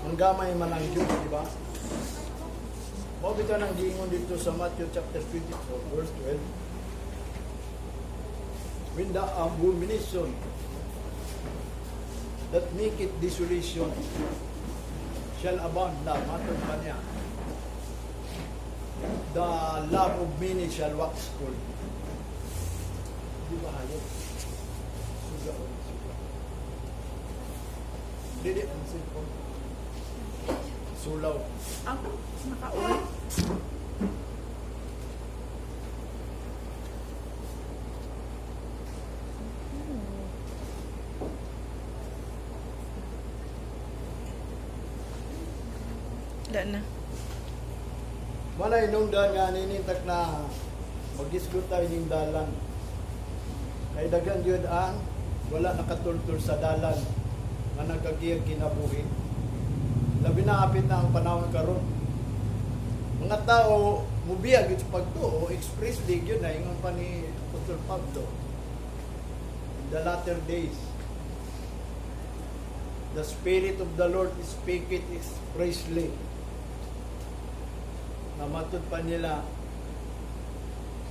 Manggamay man ang Diyos, di ba? Mao bitaw nang giingon dito sa Matthew chapter 24 verse 12. When the abomination that maketh desolation shall abound na, matod pa niya, the love of many shall wax cold. Di ba hayop? Suga o suga. Dili, ang cellphone. Sulaw. Ah, naka-on. Wala na. Malay nung daan nga ninintak na magisgot tayo ning dalan. Kay daghan gyud ang wala nakatultol sa dalan nga nagkagiyag kinabuhi. Labi na apit na ang panahon karon. Mga tao mubiya gyud sa pagtuo, expressly gyud na ingon pa ni Apostol Pablo. In the latter days, the Spirit of the Lord speaketh expressly na matud pa nila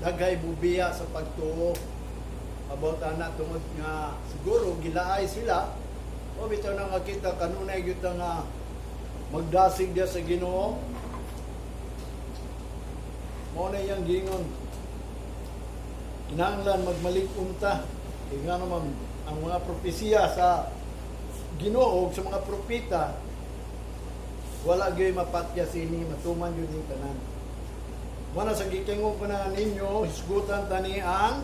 daghay mubiya sa pagtuo about ana tungod nga siguro gilaay sila o bitaw na nga kita kanunay gyud ta nga magdasig diya sa Ginoo. Mao na iyang giingon, kinahanglan magmalig-on ta kay nga naman ang mga propesiya sa Ginoo ug sa mga propeta wala gyud mapatya sini, matuman gyud ning tanan. Mao na sa gikingon ko na ninyo, hisgutan tani ang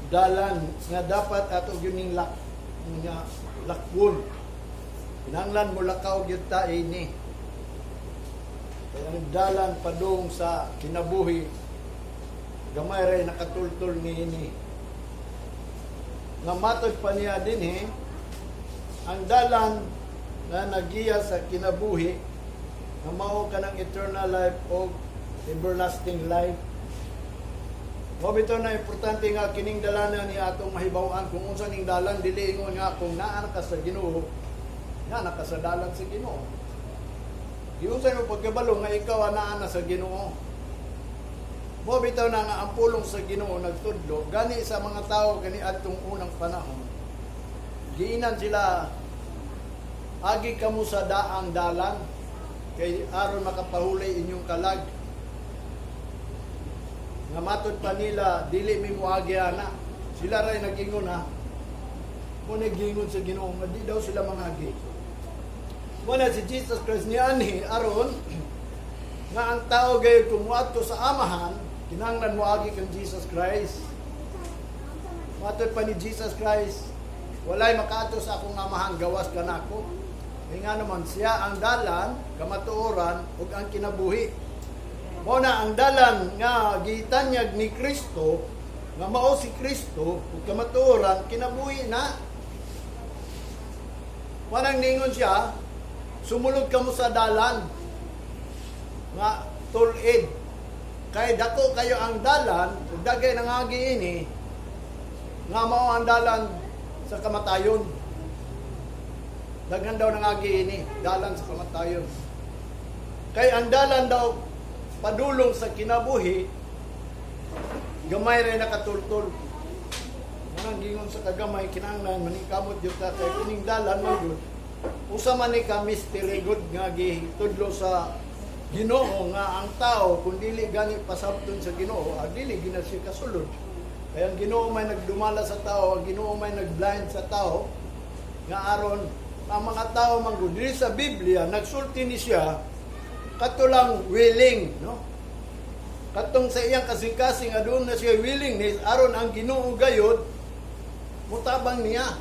dalan nga dapat ato gyud ning lak nga lakwon. Kinahanglan mo lakaw gyud ta ini. Kaya ang dalan padung sa kinabuhi gamay ray nakatultol niini. Nga matod pa niya dinhi, ang dalan nga nagiya sa kinabuhi nga mao kanang eternal life o everlasting life. Mao bitaw na importante nga kining dalanan ni atong mahibaw-an kung unsa ning dalan. Dili ingon nga kung naa ka sa Ginoo, naa ka sa dalan sa Ginoo. Giunsa mo pagkabalo nga ikaw anaa na sa Ginoo? Mao bitaw na nga ang pulong sa Ginoo nagtudlo gani sa mga tao kani adtong unang panahon. Giinan sila, agi kamo sa daang dalan kay aron makapahulay inyong kalag. Nga matod pa nila, dili mi moagi ana. Sila ray nagingon ha. Mo nagingon sa Ginoo nga di daw sila mangagi. Mo na si Jesus Christ nianhi aron nga ang tao gayud kung moadto sa Amahan, kinahanglan moagi kang Jesus Christ. Matod pa ni Jesus Christ, walay makaadto sa akong Amahan gawas kanako. Kay nga naman siya ang dalan, kamatuoran ug ang kinabuhi. Mao na ang dalan nga gitanyag ni Kristo nga mao si Kristo ug kamatuoran, kinabuhi na. Manang ningon siya, sumulod kamo sa dalan nga tulid. Kay dako kayo ang dalan, ug dagay nangagi ini nga mao ang dalan sa kamatayon. Daghan daw nangagi ini, dalan sa kamatayon. Kay ang dalan daw padulong sa kinabuhi, gamay ray nakatultol. Manang gingon sa kagamay, kinahanglan maningkamot jud ta kay kining dalan man gud usa man ni ka mystery gud nga gitudlo sa Ginoo nga ang tao kung dili gani pasabton sa Ginoo, ah, dili gina siya kasulod. Kaya ang Ginoo may nagdumala sa tao, ang Ginoo may nagblind sa tao nga aron ang mga tao man gud dili sa Biblia nagsulti ni siya kato lang willing, no? Katong sa iyang kasing-kasing adun na siya willingness aron ang Ginoo gayod mutabang niya.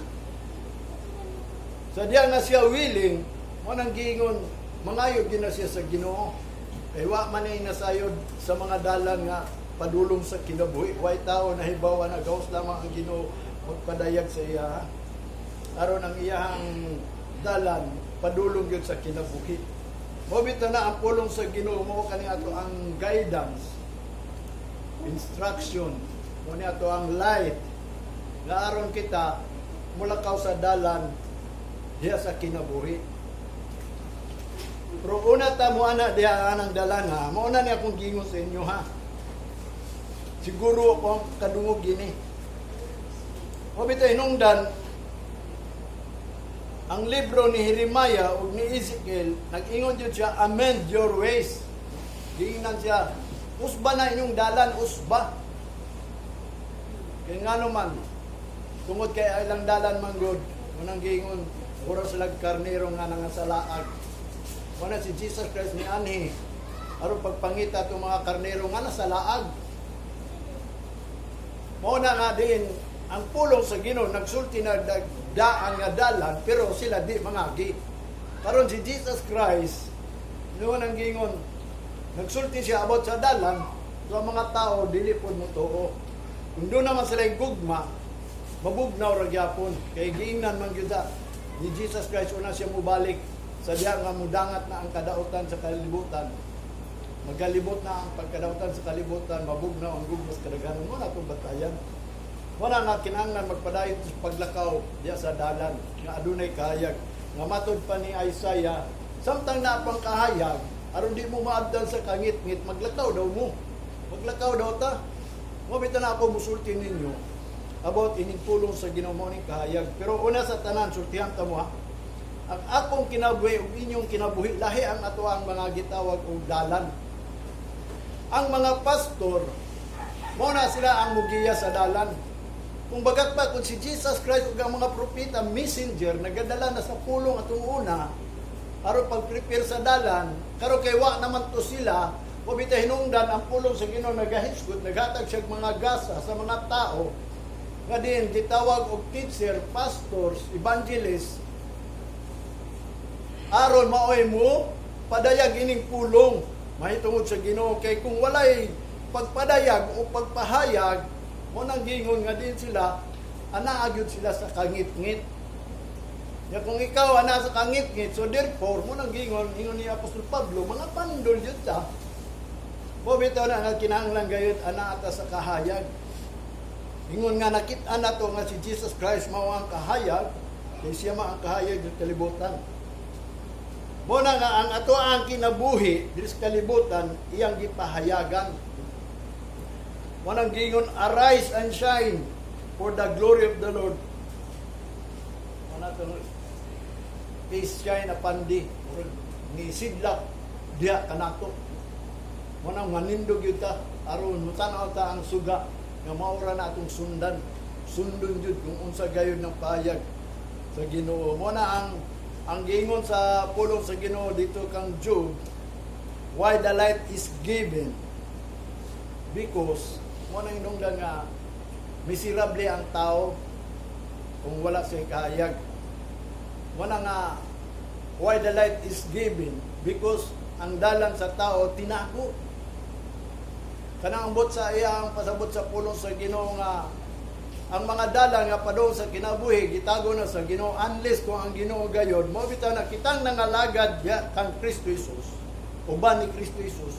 Sa diya nga siya willing, mo nang giingon mangayo gyud na siya sa Ginoo. Kay wa man ay nasayod sa mga dalan nga padulong sa kinabuhi. Way tao nahibaw na, gawas lamang ang Ginoo magpadayag sa iya. Aron ang iyahang dalan padulong gyud sa kinabuhi. Mao bitaw na ang pulong sa Ginoo mo kani ato ang guidance, instruction, mo ni ato ang light nga aron kita mulakaw sa dalan diha sa kinabuhi. Pero una ta mo ana diha anang dalan, ha. Mao na ni akong giingon sa inyo, ha. Siguro ako ang kadungog gini. Mao bitaw hinungdan ang libro ni Jeremiah ug ni Ezekiel, nag-ingon jud siya, "Amend your ways." Giingnan siya, "Usba na inyong dalan, usba." Kay ngano man, tungod kay ilang dalan man gud, unang giingon, mura sila karnero nga nangasalaag. Wala si Jesus Christ ni anhi aron pagpangita itong mga karnero nga nasa laag. Mao na nga din ang pulong sa Ginoo, nagsulti na daan nga dalan, pero sila di mangagi. Karon si Jesus Christ noon ang giingon, nagsulti siya about sa dalan, so ang mga tao dili pod mo tuo. Kung doon naman sila gugma, mabugnaw ra gyapon kay giingnan man gyud ni Jesus Christ, una siya mubalik sa diha nga mudangat na ang kadautan sa kalibutan. Magkalibot na ang pagkadautan sa kalibutan, mabugnaw ang gugma sa kadaghanan. Mo na itong batayan. Wala nga kinahanglan magpadayon sa paglakaw diya sa dalan nga adunay kahayag. Nga matod pa ni Isaiah, samtang naa pang kahayag, aron di mo maabdan sa kangit-ngit, maglakaw daw mo. Maglakaw daw ta. Mo bitaw na ako musulti ninyo about ining pulong sa Ginoo, mo ning kahayag. Pero una sa tanan, sultihan ta mo, ha. Ang akong kinabuhi ug inyong kinabuhi, lahi ang ato ang mga gitawag og dalan. Ang mga pastor, mo na sila ang mugiya sa dalan. Kung bagat pa, kung si Jesus Christ ug ang mga propeta, messenger, nagadala na sa pulong atong una, aron pag-prepare sa dalan, karon kay wa naman to sila, wa bitaw hinungdan ang pulong sa Ginoo nagahisgot, naghatag siya mga gasa sa mga tao, nga din gitawag og teacher, pastors, evangelists, aron maoy mo padayag ining pulong mahitungod sa Ginoo. Kay kung walay pagpadayag o pagpahayag, mo nang gingon nga din sila anaa gyud sila sa kangit-ngit. Ya kung ikaw ana sa kangit-ngit, so therefore mo nang gingon, ingon ni Apostol Pablo, mga pandol jud ta. Mo bitaw na nga kinahanglan gayud ana ata sa kahayag. Ingon nga nakit-an nato nga si Jesus Christ mao ang kahayag, kay siya ma ang kahayag ng kalibutan. Mo na nga ang ato ang kinabuhi diri sa kalibutan iyang gipahayagan. Mo nang giingon, "Arise and shine, for the glory of the Lord." Mo na to, face shine upon thee. Murag ni sidlak diha kanato. Mo nang manindog yun ta aron mutan-aw ta ang suga nga maura na atong sundan. Sundon jud kung unsa gayon ng pahayag sa Ginoo. Mo na ang giingon sa pulong sa Ginoo dito kang Job, why the light is given, because mo nang hinungdan nga miserable ang tao kung wala siya kahayag. Mo na nga why the light is given, because ang dalan sa tao tinago. Kanang ambot sa iya ang pasabot sa pulong sa Ginoo nga ang mga dalan nga padung sa kinabuhi gitago na sa Ginoo, unless kung ang Ginoo gayon mo bitaw na kitang nangalagad ya kang Kristo Jesus, uban ni Kristo Jesus,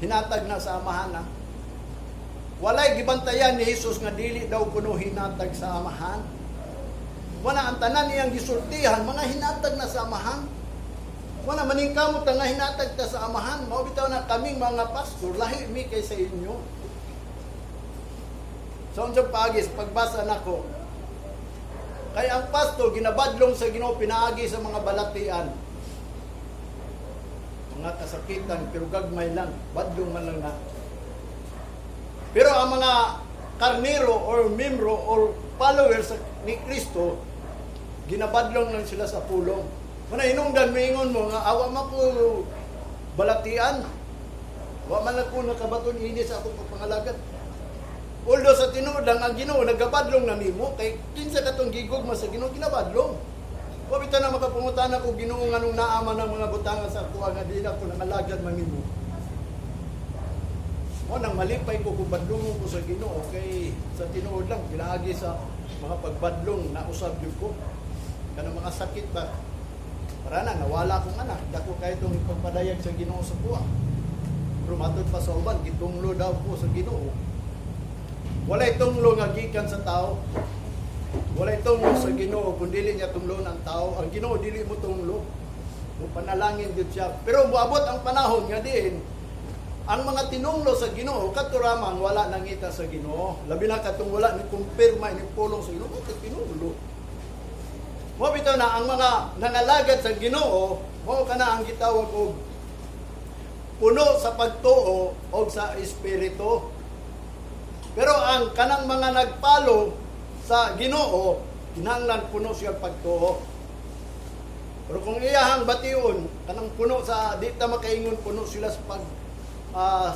hinatag na sa Amahan na. Walay gibantayan ni Jesus nga dili daw kuno hinatag sa Amahan. Wala, ang tanan niyang gisultihan mga hinatag na sa Amahan. Wala maningkamot ta nga hinatag ta sa Amahan. Mao bitaw na kaming mga pastor, lahi mi kay sa inyo. Sa unsang paagi sa pagbasa nako. Kay ang pastor ginabadlong sa Ginoo pinaagi sa mga balatian. Mga kasakitan, pero gagmay lang, badlong man lang na. Pero ang mga karnero or membro or followers ni Kristo, ginabadlong lang sila sa pulong. Muna hinungdan moingon mo nga awa man ko balatian. Wa man lang ko nakabaton ini sa akong pagpangalagad. Although sa tinuod lang ang Ginoo nagabadlong na nimo, kay kinsa katong gigugma sa Ginoo ginabadlong. Wa bitaw na makapangutana ko, "Ginoo, nganong naa man ang mga butangan sa akoa nga di ako nangalagad man nimo?" Mo nang malipay ko kung badlongon ko sa Ginoo, kay sa tinuod lang pinaagi sa mga pagbadlong na usab gyud ko. Kanang mga sakit ba, para na nawala akong anak, dako kay itong ipagpadayag sa Ginoo sa kuha. Pero matod pa sa uban, gitunglo daw ko sa Ginoo. Walay tunglo nga gikan sa tao. Walay tunglo sa Ginoo kung dili niya tunglo ng tao. Ang Ginoo dili mo tunglo. Mo panalangin gyud siya. Pero moabot ang panahon nga diin ang mga tinunglo sa Ginoo kadto ramang wala nangita sa Ginoo. Labi na katong wala ni kumpirma ni pulong sa Ginoo, bakit tinunglo? Mo bitaw na ang mga nangalagad sa Ginoo, mao kana ang gitawag og puno sa pagtuo o sa espiritu. Pero ang kanang mga nagpalo sa Ginoo, kinahanglan puno siya pagtuo. Pero kung iyahang bation, kanang puno sa di ta makaingon puno sila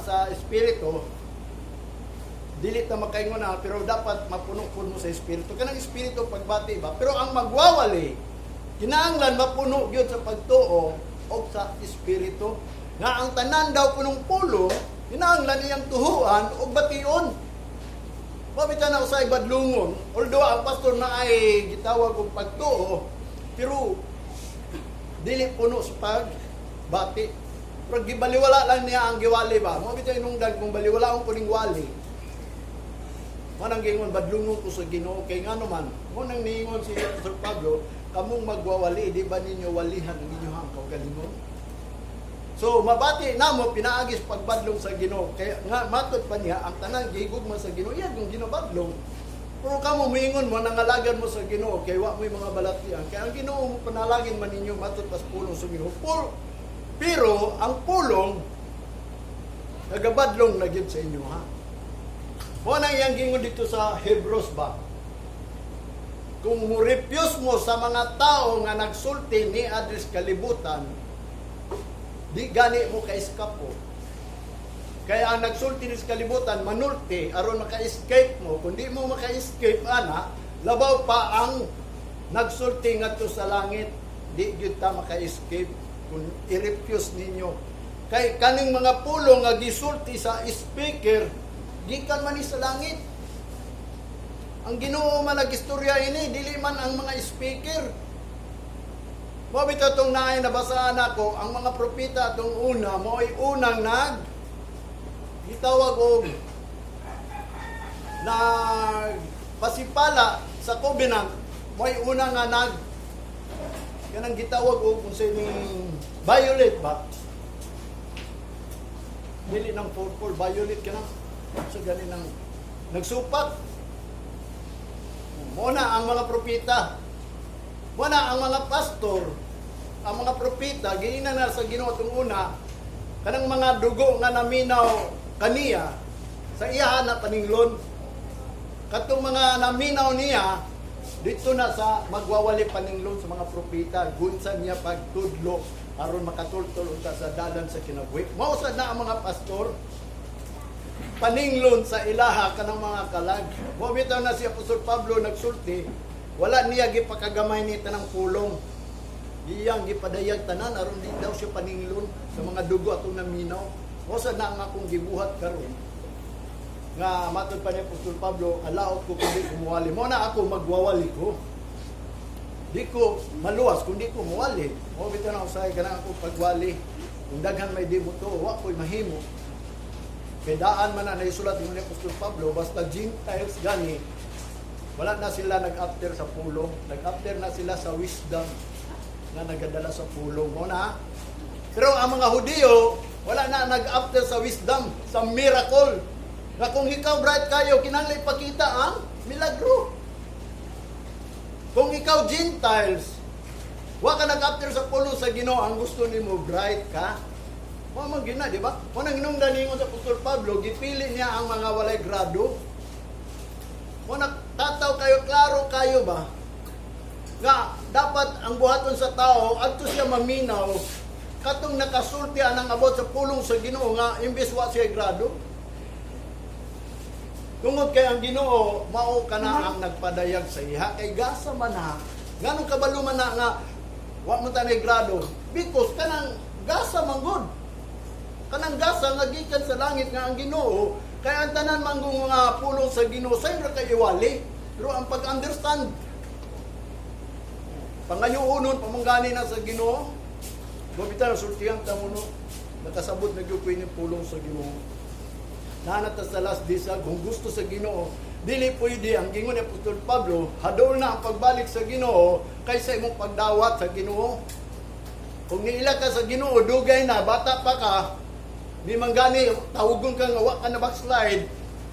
sa espiritu, dili ta makaingon na, pero dapat mapuno pud mo sa espiritu. Kanang espiritu pagbati ba? Pero ang magwawali, kinahanglan mapuno gyud sa pagtuo o sa espiritu. Nga ang tanan daw punong pulong, kinahanglan iyang tuhuan o bation. Mabita na usay badlungon. Although ang pastor na ay gitawag og pagtuo, pero dili puno sa pagbati. Pero gibaliwala lang niya ang giwali ba. Mo bitaw inungdan kung baliwala ang kuning wali. Mo nang giingon badlungon ko sa Ginoo kay ngano man. Mo nang niingon si Sir Pablo, kamong magwawali, di ba ninyo walihan ang inyong kaugalingon? So mabati namo pinaagis pagbadlong sa Ginoo. Kaya nga matod pa niya ang tanan gihigugma sa Ginoo, iya kung ginabadlong. Pero kamo moingon mo nangalagan mo sa Ginoo kay wa mo'y mga balatian. Kaya ang Ginoo mo panalangin man ninyo matod pas pulong sa Ginoo. Pero ang pulong nagabadlong na gyud sa inyo, ha. Mo nang iyang gingon dito sa Hebrews ba? Kung mo refuse mo sa mga tao nga nagsulti ni adres kalibutan, di gani mo ka-escape. Kaya ang nagsulti ni sa kalibutan, manulti, aron maka-escape mo. Kung di mo maka-escape, ana, labaw pa ang nagsulti ngadto sa langit, di gyud ta maka-escape kung i-refuse ninyo. Kay kaning mga pulong nga gisulti sa speaker, gikan man ni sa langit. Ang Ginoo man nagistorya ini, dili man ang mga speaker. Mo bitaw tong naay nabasaan ako, ang mga propeta atong una, mo'y unang gitawag og nagpasipala sa covenant, mo'y una nga kanang gitawag og kung sa ning violet ba, dili ng purple, violet, kanang sa gani nang nagsupak mo na ang mga propeta, mo na ang mga pastor, ang mga propeta giingnan na sa Ginoo atong una, kanang mga dugo nga naminaw kaniya sa iya na paninglon. Katong mga naminaw niya dito na sa magwawali paninglon sa mga propeta, gunsa niya pagtudlo aron makatultol unta sa dalan sa kinabuhi. Mao sad na ang mga pastor, paninglon sa ilaha kanang mga kalag. Mo bitaw na si Apostol Pablo nagsulti, wala niya gipakagamay ni tanang pulong. Iyang gipadayag tanan aron di daw siya paninglon sa mga dugo atong naminaw. Mao sad na ang akong gibuhat karon. Nga matod pa ni Apostol Pablo, alaot ko kundi kumuwali. Mo na ako magwawali ko. Di ko maluwas kung di ko muwali. Mo bitaw na usahay kanang ako pagwali. Kung daghan may di mo to, wa ko'y mahimo. Kay daan man na naisulat ni Apostol Pablo, basta Gentiles gani, wala na sila nag-after sa pulong. Nag-after na sila sa wisdom na nagadala sa pulong. Mo na. Pero ang mga Hudiyo, wala na nag-after sa wisdom, sa miracle. Na kung ikaw bright kayo, kinahanglan ipakita ang milagro. Kung ikaw Gentiles, wa ka nag-after sa pulong sa Ginoo, ang gusto nimo bright ka. Mao man gina, di ba? Mo nang hinungdan ningon sa Apostol Pablo, gipili niya ang mga walay grado. Mo tataw kayo, klaro kayo ba? Nga dapat ang buhaton sa tao adto siya maminaw katong nakasulti anang abot sa pulong sa Ginoo nga imbes wa siya grado. Tungod kay ang Ginoo mao kana ang nagpadayag sa iha kay gasa man ha. Nganong kabalo man na nga wa mo tanay grado? Because kanang gasa man gud. Kanang gasa nga gikan sa langit nga ang Ginoo kay ang tanan manggong mga pulong sa Ginoo say ra kay iwali. Pero ang pag-understand pangayuonon pamanggani na sa Ginoo. Gobita na sultihan ta mo no. Nakasabot na gyud ko ini pulong sa Ginoo. Nanata sa last days kung gusto sa Ginoo, dili pwede ang gingon ni Apostol Pablo, hadol na ang pagbalik sa Ginoo kaysa imong pagdawat sa Ginoo. Kung niila ka sa Ginoo, dugay na, bata pa ka, di man gani tawgon ka nga wa ka na backslide,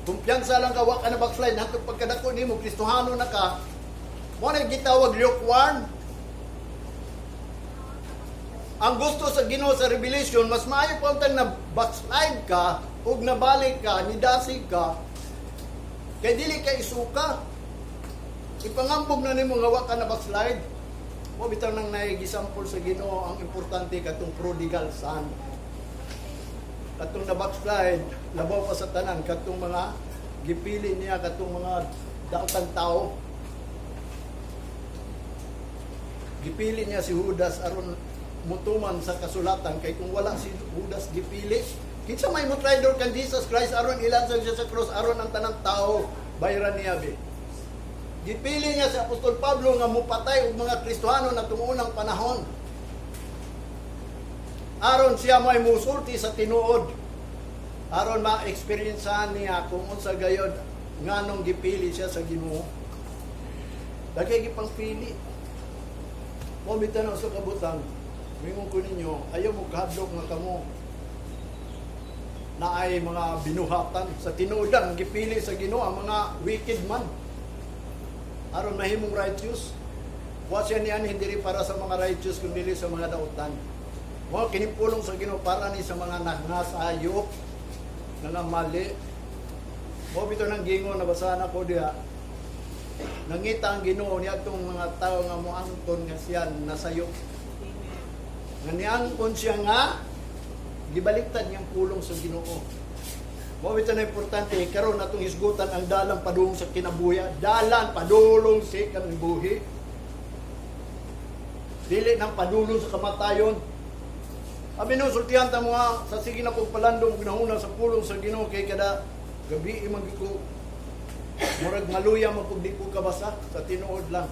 kumpiyansa lang ka wa ka na backslide, hantod pagkadako nimo Kristohano na ka, mo na gitawag lukewarm. Ang gusto sa Ginoo sa Revelation, mas maayo pa untang na backslide ka ug nabalik ka, nidasig ka, kay dili ka isuka. Ipangambog na nimo nga wa ka na backslide. Mo bitaw nang naigisampol sa Ginoo ang importante katong prodigal son. Katong na backslide, labaw pa sa tanan katong mga gipili niya, katong mga daotan tao. Gipili niya si Judas aron mutuman sa kasulatan, kay kung wala si Judas gipili, kinsa may mo traidor kan Jesus Christ aron ilansang siya sa cross, aron ang tanang tao bayaran niya be. Gipili niya si Apostol Pablo nga mupatay og mga Kristohano na unang panahon aron siya may musulti sa tinuod, aron ma-experiencean niya kung unsa gayod, nganong gipili siya sa Ginoo. Daghay gipang pili mo. Bitaw sa kabutang mingon ko ninyo, ayaw mo kahadlok nga kamo na ay mga binuhatan sa tinuod lang. Gipili sa Ginoo ang mga wicked man aron mahimong righteous. Wa siya niyan hindi rin para sa mga righteous kundi sa mga dautan. Mao kini pulong sa Ginoo, para ni sa mga nasayop nga mali. Mo bitaw nang gingon, nabasa na ko diha, nangita ang Ginoo niya atong mga tao nga moangkon nga siya nasayop, nga niangkon siya nga gibaliktad niyang pulong sa Ginoo. Mao bitaw na importante karon atong hisgutan ang dalan padulong sa kinabuhi, dalan padulong sa kinabuhi. Dili nang padulong sa kamatayon. Abi no sultihan ta mo nga sa sige na kong palandong ginahuna sa pulong sa Ginoo, kay kada gabi man gyud ko murag maluya man kung di ko kabasa sa tinuod lang.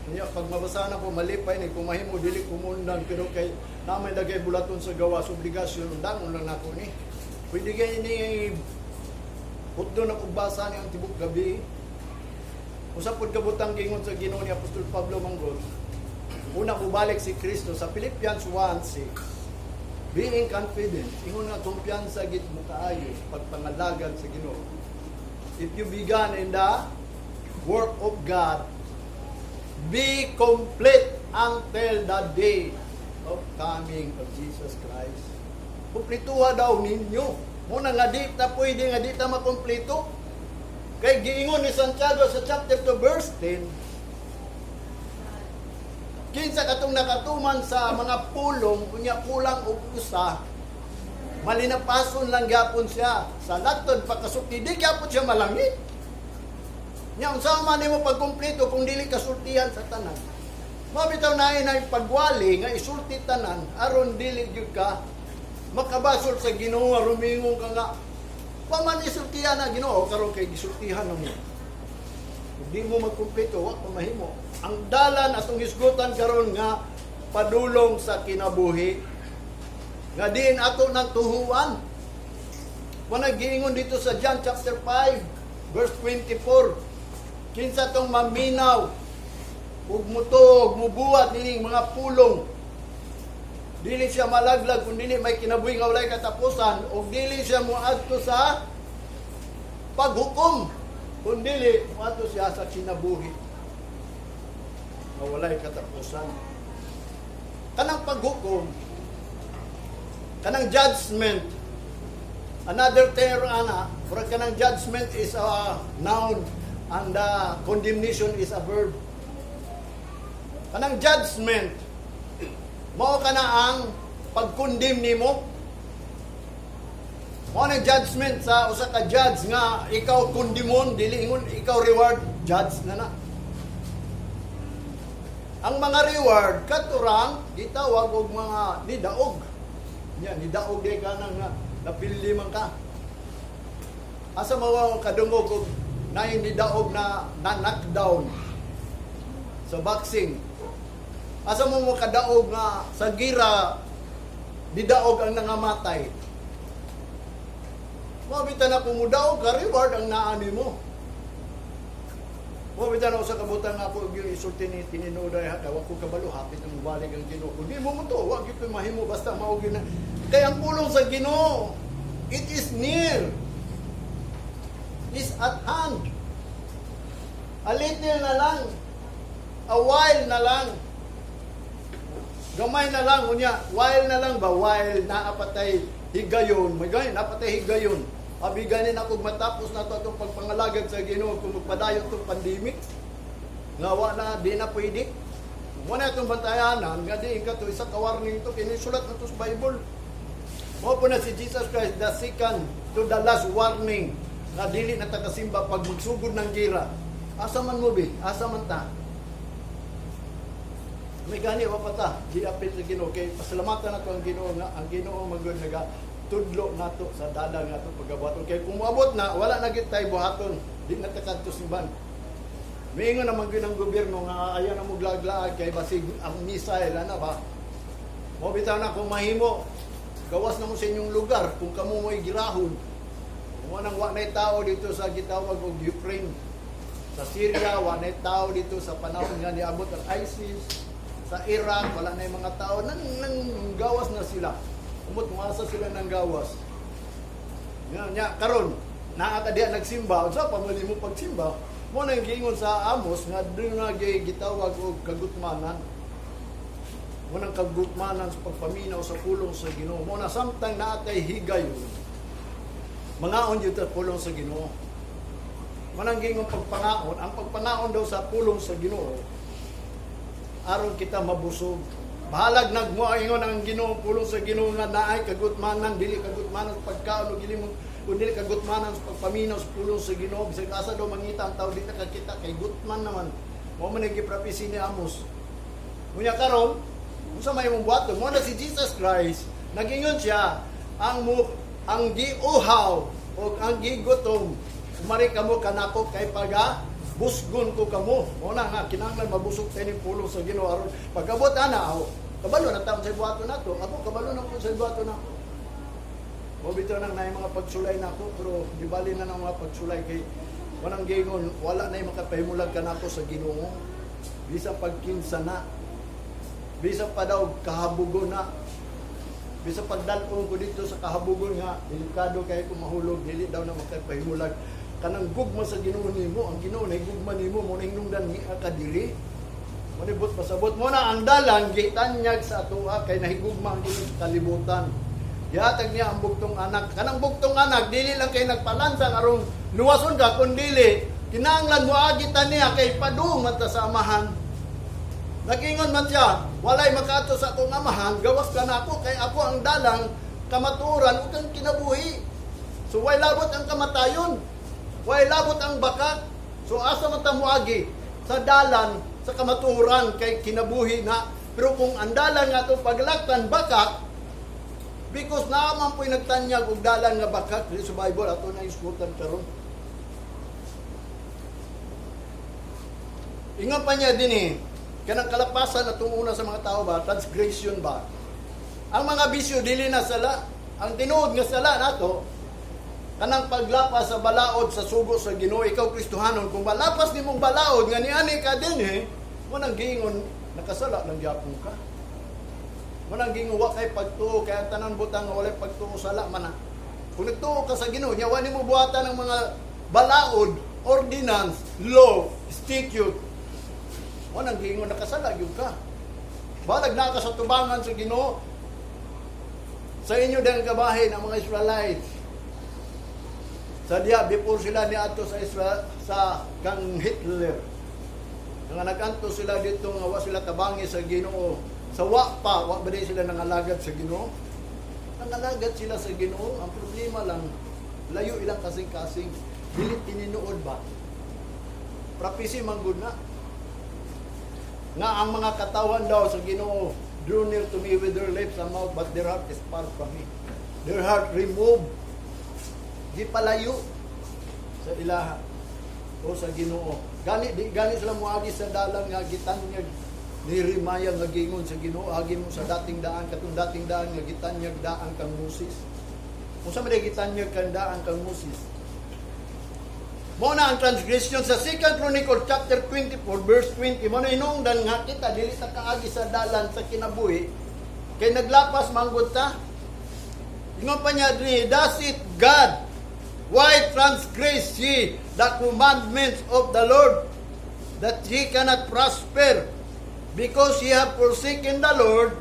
Kanya pag mabasa na ko, malipay ni kung mahimo dili ko mundang, pero kay namay dagay bulaton sa gawas, obligasyon, dangon lang nako ni. Pwede kay ni hutdo na kog basa ni ang tibok gabi. Usa pud kabutang gingon sa Ginoo ni Apostol Pablo manggod. Una bubalik si Kristo sa Philippians 1:6. Being confident, ingon nga kumpiyansa gid mo kaayo pagpangalagad sa Ginoo. If you began in the work of God, be complete until the day of coming of Jesus Christ. Kumplituha daw ninyo. Muna nga di ta pwede nga di ta makumpleto. Kay giingon ni Santiago sa chapter 2 verse 10, kinsa katong nakatuman sa mga pulong, unya kulang og usa, malinapason lang gyapon siya. Sa latod pagkasulti, di gyapon siya malangit. Nya unsa man nimo pagkumpleto kung dili ka sultihan sa tanan? Mao bitaw naay na pagwali nga isulti tanan aron dili gyud ka makabasol sa Ginoo, aron mingon ka nga wa man isultihan na Ginoo karon kay gisultihan na mo. Hindi mo magkumpleto, wa pa mahimo. Ang dalan atong hisgutan karon nga padulong sa kinabuhi nga diin ato ng tuhuan. Wala giingon dito sa John chapter 5 verse 24. Kinsa tong maminaw ug mutuo, mubuhat nining mga pulong, dili siya malaglag kung dili may kinabuhi nga walay katapusan, ug dili siya moadto sa paghukom kung dili moadto siya sa kinabuhi nga walay katapusan. Kanang paghukom, kanang judgment, another term ana, murag kanang judgment is a noun and the condemnation is a verb. Kanang judgment, mao kana ang pag-condemn nimo. Mao nang judgment sa usa ka judge nga ikaw kondemon, dili ingon ikaw reward, judge na na. Ang mga reward katurang gitawag og mga nidaog. Nya nidaog di ka nang napili man ka. Asa mo kadungog og naay nidaog na na knockdown sa boxing? Asa mo mo kadaog nga sa gira didaog ang nangamatay? Mao bitaw na kung mudaog ka, reward ang naani mo. Mo bitaw na usa ka butang nga ako gyud isulti ni tinuod ay wa ko kabalo hapit ang mobalik ang Ginoo. Kung di mo mo to, wa gyud koy mahimo basta mao gyud na. Kay ang pulong sa Ginoo, it is near. Is at hand. A little na lang. A while na lang. Gamay na lang unya, while na lang ba, while naa pa tay higayon, may gani naa pa tay higayon. Abi gani na kung matapos na to atong pagpangalagad sa Ginoo kung magpadayon tong pandemic. Nga wa na di na pwede. Mo na itong bantayanan nga diin ka to isa ka warning to, kini sulat na to sa Bible. Mao po na si Jesus Christ, the second to the last warning nga dili na ta kasimba pag magsugod ng gira. Asa man mo bi? Asa man ta? May gani wa pa ta giapil sa Ginoo kay pasalamatan nato ang Ginoo nga ang Ginoo man gud naga tudlo nato sa dalan nga ato pagabuhaton, kay kung moabot na, wala na gyud tay buhaton, di na ta kadto simbahan. Miingon naman gyud ang gobyerno nga ayaw na mo glaglaag kay basig ang missile ana ba. Mo bitaw na kung mahimo, gawas na mo sa inyong lugar kung kamo mo'y girahon. Kung nang wa na tao dito sa gitawag og Ukraine, sa Syria, wa na tao dito sa panahon nga niabot ang ISIS. Sa Iraq, wala na yung mga tao nang gawas na sila. Umot muasa sila ng gawas. Nya nya karon naa ka diha nagsimba, unsa pa man nimo pagsimba? Mo nang giingon sa Amos nga doon na gitawag og kagutmanan. Mo nang kagutmanan sa pagpaminaw sa pulong sa Ginoo. Mo na samtang naa tay higayon, mangaon jud ta pulong sa Ginoo. Mo nang giingon pagpangaon, ang pagpangaon daw sa pulong sa Ginoo aron kita mabusog. Bahalag nagmoingon ang Ginoo, pulong sa Ginoo nga naay kagutmanan, dili kagutmanan sa pagkaon o dili mo kun dili kagutmanan sa pagpaminaw sa pulong sa Ginoo, bisag asa daw mangita ang tao, di nakakita kay gutman naman. Mo man ang giprophecy ni Amos. Unya karon, unsa may imong buhaton? Mo na si Jesus Christ, nagingon siya, ang mo ang giuhaw o ang gigutom, umari kamo kanako kay paga busgon ko kamo. Mo na nga kinahanglan mabusog tayo ning pulong sa Ginoo aron pagabot ana aw kabalo na taon sa buhaton nato. Ako, kabalo na ko sa buhaton nako. Mo bitaw nang naay mga pagsulay nako, pero di bali na ng mga pagsulay kay walang gingon, wala na makapahimulag kanako sa Ginoo. Bisa pagkinsa na, bisa pa daw kahabugon na, bisa pagdal-on ko dito sa kahabugon nga delikado kay kung mahulog, dili daw na makapahimulag kanang gugma sa Ginoo nimo. Ang Ginoo na gugma nimo, mo hinungdan ni ka diri mo ni but pasabot mo na ang dalan gitanyag sa atoa kay nahigugma ang Ginoo sa kalibutan. Gihatag niya ang bugtong anak. Kanang bugtong anak, dili lang kay nagpalansang aron luwason ka, kun dili kinahanglan mo agi ta niya kay padung man ta sa Amahan. Nagingon man siya, "Walay makaadto sa akong Amahan, gawas ka na ako, kay ako ang dalang, kamatuoran, ug ang kinabuhi." So way labot ang kamatayon. Way labot ang bakak. So asa man ta moagi? Sa dalan sa kamatuoran kay kinabuhi na. Pero kung ang dalan nga atong paglaktan bakak, because naa man po'y nagtanyag og dalan nga bakak dili sa Bible, ato na isgutan karon. Ingon pa niya din eh, kanang kalapasan atong una sa mga tao ba, transgression ba? Ang mga bisyo dili na sala. Ang tinuod nga sala nato, kanang paglapas sa balaod sa sugo sa Ginoo. Ikaw Kristohanon, kung malapas nimong balaod nga niani ka din eh, mo nang giingon nakasala lang gyapon ka. Mo nang giingon wa kay pagtuo, kay ang tanan butang nga walay pagtuo sala man na. Kung nagtuo ka sa Ginoo, nya wa nimo buhatan ang mga balaod, ordinance, law, statute, mo nang giingon nakasala gyud ka. Balag na ka sa tubangan sa Ginoo. Sa inyo dang kabahin ang mga Israelites. Sa diya, before sila niadto sa Israel, sa kang Hitler. Nga naganto sila dito nga wa sila tabangi sa Ginoo. Sa wa pa, wa ba din sila nangalagad sa Ginoo? Nangalagad sila sa Ginoo. Ang problema lang, layo ilang kasing-kasing. Dili tininuod ba? Prophecy man gud na. Nga ang mga katawan daw sa Ginoo draw near to me with their lips and mouth, but their heart is far from me. Their heart removed. Gipalayo sa ilaha o sa Ginoo. Gani di gani sila moagi sa dalan nga gitanyag ni Jeremiah nga gingon sa Ginoo, agi mo sa dating daan, katong dating daan nga gitanyag daan kang Moses. Unsa man gitanyag kang daan kang Moses? Mao na ang transgression sa 2 Chronicle chapter 24 verse 20. Mao na hinungdan nga kita dili ta kaagi sa dalan sa kinabuhi kay naglapas manggod ta. Ingon pa niya diri, "Does it God? Why transgress ye the commandments of the Lord, that ye cannot prosper? Because ye have forsaken the Lord,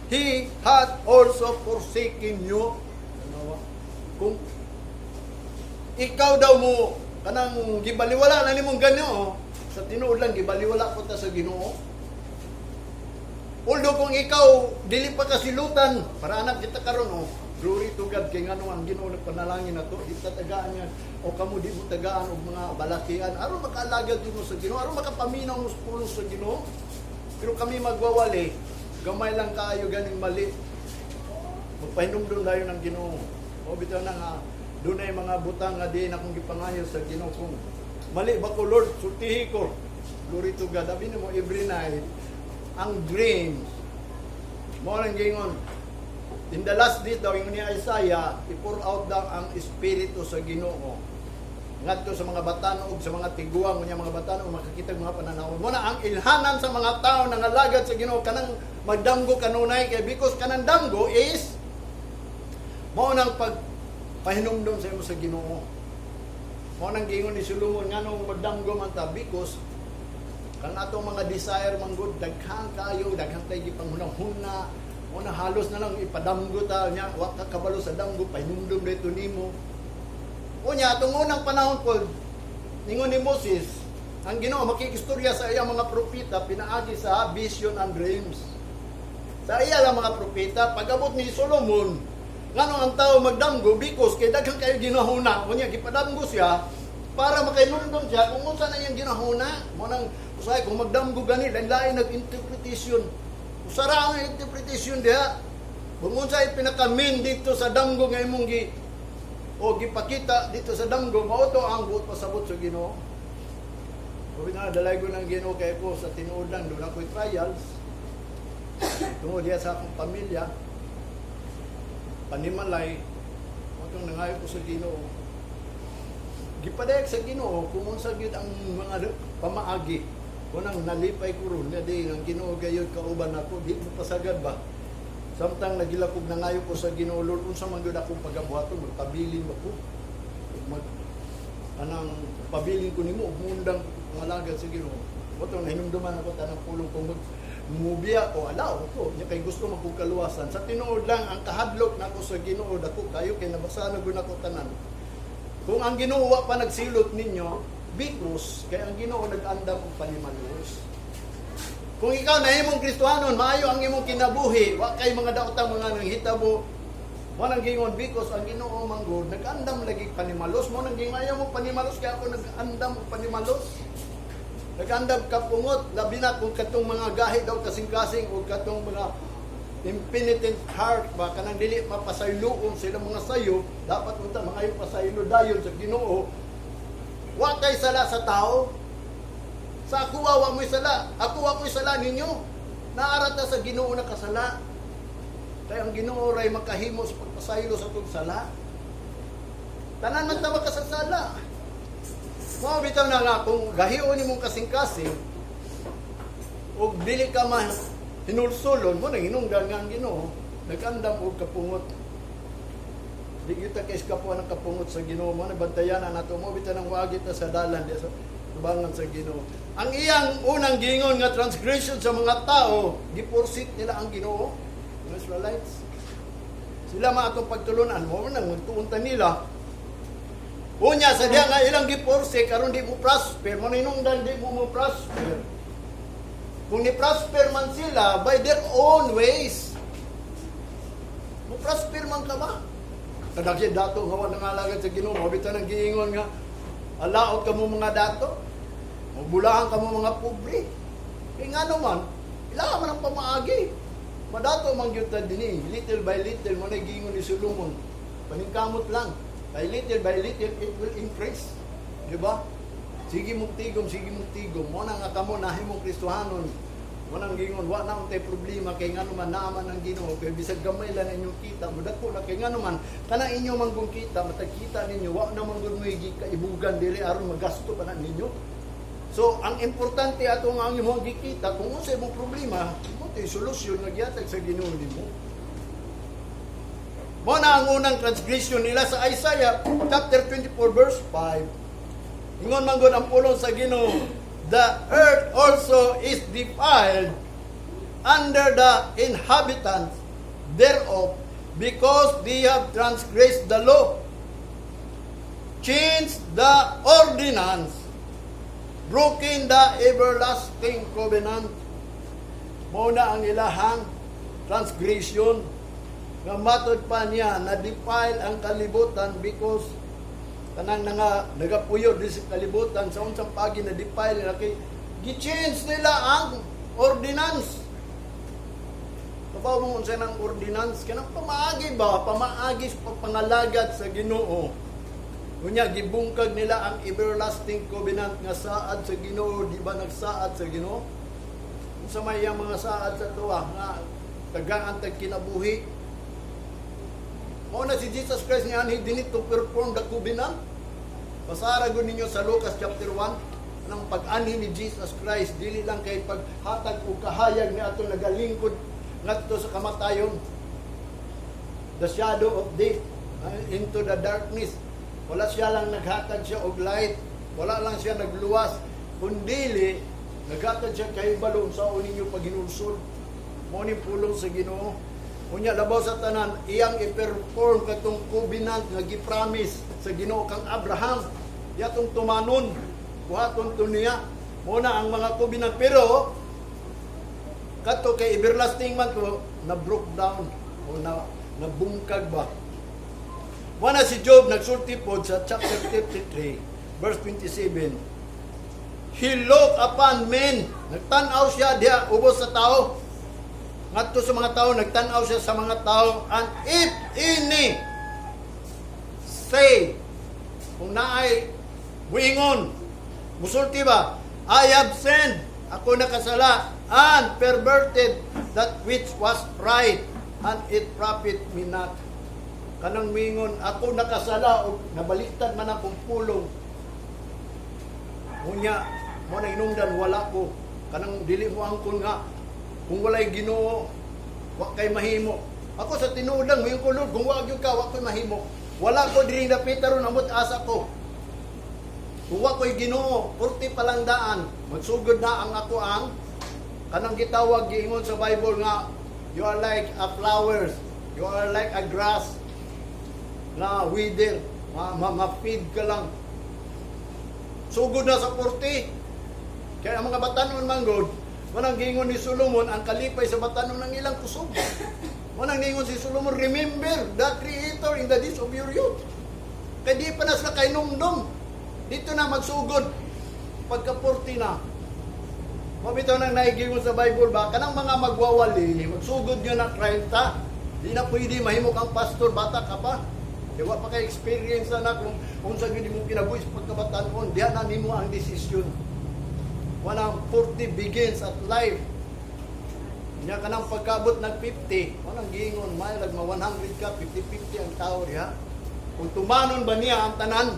He hath also forsaken you." Ano, kung ikaw daw mo kanang gibaliwala na nimong ganyo, sa tinuod lang gibaliwala ko ta sa Ginoo. Although kung ikaw dili pa kasilutan, para anak kita karon, oh, glory to God, kay ngano ang Ginoo nagpanalangin nato, di ta tagaan yan o kamo di mo tagaan og mga balakian aron makaalagad mo sa Ginoo, aron makapaminaw mo sa pulong sa Ginoo. Pero kami magwawali, gamay lang kaayo ganing mali. Magpahinumdum dayon ng Ginoo. O bitaw na nga dunay mga butang nga di na akong gipangayo sa Ginoo, kung mali ba ko, Lord, sultihi ko. Glory to God. Abi nimo every night ang dreams mo lang gingon. In the last days daw, ingon ni Isaiah, i-pour out daw ang espiritu sa Ginoo ngadto sa mga batanog, sa mga tiguang. Unya mga batanog makakita og mga pananaw. Mo na ang ilhanan sa mga tao nga nangalagad sa Ginoo, kanang magdamgo kanunay, kay because kanang damgo is mao nang pag pahinumdom sa imo sa Ginoo. Mao nang giingon ni Solomon, nganong magdamgo man ta? Because kang atong mga desire manggod daghan kayo, daghan kay gipanghunahuna. Mo na halos na lang ipadamgo ta nya wa ka kabalo sa damgo, pahinumdom dito nimo. Unya atong unang panahon po, ningon ni Moses, ang Ginoo makikistorya sa iyang mga propeta pinaagi sa vision and dreams. Sa iya lang mga propeta, pag-abot ni Solomon, ngano ang tao magdamgo? Because kay daghan kayo ginahuna. Unya gipadamgo siya para makahinumdom siya kung unsa na iyang ginahuna. Mo nang usahay kung magdamgo gani, lain nag-interpretation. Usara ang interpretation diha. Kung unsa ay pinaka-main dito sa damgo nga imong gi o gipakita dito sa damgo, mao to ang buot pasabot sa Ginoo. Sabi na, dalay ko ng Ginoo kay ko sa tinuod lang, doon ako'y trials. Tungod diya sa akong pamilya, panimalay, mao tong nangayo ko sa Ginoo. Gipadayag sa Ginoo kung unsa gyud ang mga pamaagi. Kunang nalipay ko ron, nga di ang Ginoo gayud kauban ako, di mo pasagad ba? Samtang nagilakog nangayo ko sa Ginoo, "Lord, unsa man gyud akong pagabuhaton, magpabilin ba ko? Mag anang pabilin ko nimo ug mundang malagad sa Ginoo." Mao tong nahinumduman ako tanang pulong, kung mag mubiya ko, alaw ko nya kay gusto man kong kaluwasan. Sa tinuod lang, ang kahadlok nako sa Ginoo dako kayo kay nabasa na gud nako tanan. Kung ang Ginoo wa pa nagsilot ninyo, because kay ang Ginoo nag-andam og panimalos. Kung ikaw nahimong Kristohanon, maayo ang imong kinabuhi, wa kay mga daotang mga nanghitabo, mo nang gingon, because ang Ginoo manggod nag-andam lagi panimalos. Mo nang gingon, ayaw mo panimalos kay ako nag-andam og panimalos. Nag-andam kapungot, labi na kung katong mga gahi daw kasing-kasing o katong mga impenitent heart ba, kanang dili mapasayloon sila mga sayo, dapat unta mga pasaylo dayon sa Ginoo. Wa kay sala sa tao. Sa ako wa mo'y sala. Ako wa ko'y sala ninyo. Naarata sa Ginoo nakasala. Kaya ang Ginoo ray makahimo sa pagpasaylo sa atong sala. Tanan man ta makasasala. Mao bitaw na nga kung gahion nimong kasing-kasing ug dili ka ma hinulsulon mo nang hinungdan nga ang Ginoo nag-andam og kapungot. Di gyud ta kaiskapuan ang kapungot sa Ginoo. Mo nabantayan na nato mo bitaw nang wagi ta sa dalan di sa tubangan sa Ginoo. Ang iyang unang gingon nga transgression sa mga tao, gipursik nila ang Ginoo. Mga Israelites. Sila ma atong pagtulunan mo nang magtuon ta nila. Unya sa diya nga ilang giporsik aron di mo prosper, mo hinungdan di mo mo prosper. Kung ni prosper man sila by their own ways, mo prosper man ka ba? Kadagyan dato nga wa nangalagad sa Ginoo, mao bitaw nang giingon nga alaot kamo mga dato. Mabulahan kamo mga pobre. Kay ngano man, ila man ang pamaagi. Madato man gyud ta dinhi, little by little mo na giingon ni Solomon. Paningkamot lang. By little by little it will increase. Di ba? Sige mong tigom, sige mong tigom. Mo na nga kamo nahimong Kristohanon. Walang gingon, wa na untay problema kay ngano man naa man ang Ginoo. Kay bisag gamay lang inyong kita, mudako na kay ngano man kana inyo manggong kita, matag kita ninyo, wa na man gud mo'y kaibugan diri aron magasto pa na ninyo. So, ang importante ato nga ang imong gikita, kung unsa imong problema, mo to'y solusyon nga gihatag sa Ginoo nimo. Mo na ang unang transgression nila sa Isaiah chapter 24 verse 5. Ingon man gud ang pulong sa Ginoo, "The earth also is defiled under the inhabitants thereof because they have transgressed the law, changed the ordinance, broken the everlasting covenant." Mao na ang ilahang transgression nga matod pa niya na defile ang kalibutan because kanang nga nagapuyo di sa kalibutan sa unsang pagi na defile na kay gi-change nila ang ordinance. Kabaw mo unsa nang ordinance? Kanang pamaagi ba, pamaagi sa pagpangalagad sa Ginoo. Unya gibungkag nila ang everlasting covenant nga saad sa Ginoo. Di ba nagsaad sa Ginoo? Unsa may iyang mga saad sa tuwa nga tagaan tag kinabuhi? Mao na si Jesus Christ nga he need to perform the covenant. Basara gud ninyo sa Lucas chapter 1 anang pag-anhi ni Jesus Christ, dili lang kay paghatag og kahayag ni atong nagalingkod ngadto sa kamatayon, the shadow of death, into the darkness. Wala siya lang naghatag siya og light, wala lang siya nagluwas, kundili naghatag siya kahibalo sa ninyo paghinulsol. Mao ni pulong sa Ginoo. Unya labaw sa tanan, iyang i-perform katong covenant nga gi-promise sa Ginoo kang Abraham. Yatong tumanon, buhaton to niya. Mao na ang mga covenant, pero kato kay everlasting man to, na broke down o na nabungkag ba. Wala si Job nagsulti pod sa chapter 53 verse 27. He looked upon men. Nagtan-aw siya diha ubos sa tao. Ngadto sa mga tao, nagtan-aw siya sa mga tao. And if any say, kung naay muingon, musulti ba, "I have sinned, ako nakasala, and perverted that which was right, and it profit me not." Kanang mingon, "Ako nakasala, o nabaliktad man akong pulong." Unya, mo na inungdan, wala ko. Kanang dili mo angkon nga, kung walay Ginoo, wa kay mahimo. Ako sa tinuod lang, moingon ko, "Lord, kung wa gyud ka, wa ko'y mahimo. Wala ko diri dapita ron, amot asa ko. Kung wa ko'y Ginoo, 40 pa lang daan, magsugod na ang ako ang kanang gitawag giingon sa Bible nga you are like a flowers, you are like a grass na wither, ma, ma, ma-feed ka lang." Sugod na sa 40. Kaya ang mga batanon manggod, manang giingon ni Solomon, ang kalipay sa batanon ng ilang kusog. Manang ningon si Solomon, "Remember the Creator in the days of your youth." Kaya di pa na sila kainumdum. Dito na magsugod. Pagka 40 na. Mabitaw nang naigingon sa Bible ba, kanang mga magwawali, magsugod yun ng 30. Di na pwede mahimo kang pastor, bata ka pa. Di wa pa kay experience na kung unsa gyud imong kinabuhi sa pagkabatanon, diha na nimo ang desisyon. Walang 40 begins at life. Nya kanang pagkabot ng 50, walang giingon, may ma 100 ka, 50-50 ang tao diha. Kung tumanon ba niya ang tanan,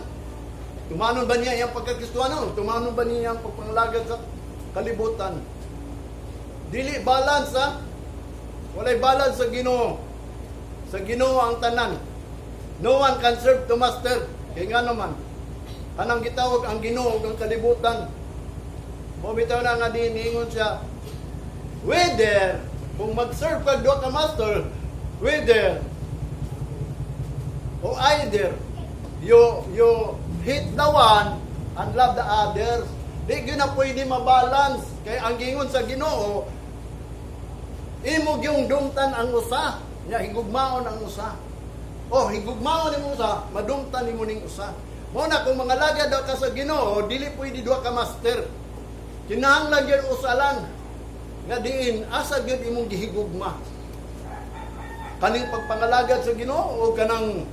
tumanon ba niya ang pagkakristuano, tumanon ba niya ang pagpangalagad sa kalibutan? Dili balance ha. Walay balance sa Ginoo. Sa Ginoo ang tanan. No one can serve two master. Kaya nga naman, kanang gitawag ang Ginoo ug ang kalibutan. Bumitaw na nga din, ingon siya, whether, kung mag-serve ka duha ka master, whether, o either, you hate the one and love the others. Di gyud na pwede mabalance. Kaya ang gingon sa Ginoo, imo gyung dumtan ang usa, nya higugmaon ang usa. Oh, higugmaon nimo usa, madumtan nimo ning usa. Mao na kung mga lagad daw ka sa Ginoo, dili pwede duha ka master. Kinahanglan gyud usa lang. Nga diin asa gyud imong gihigugma? Kaning pagpangalagad sa Ginoo o kanang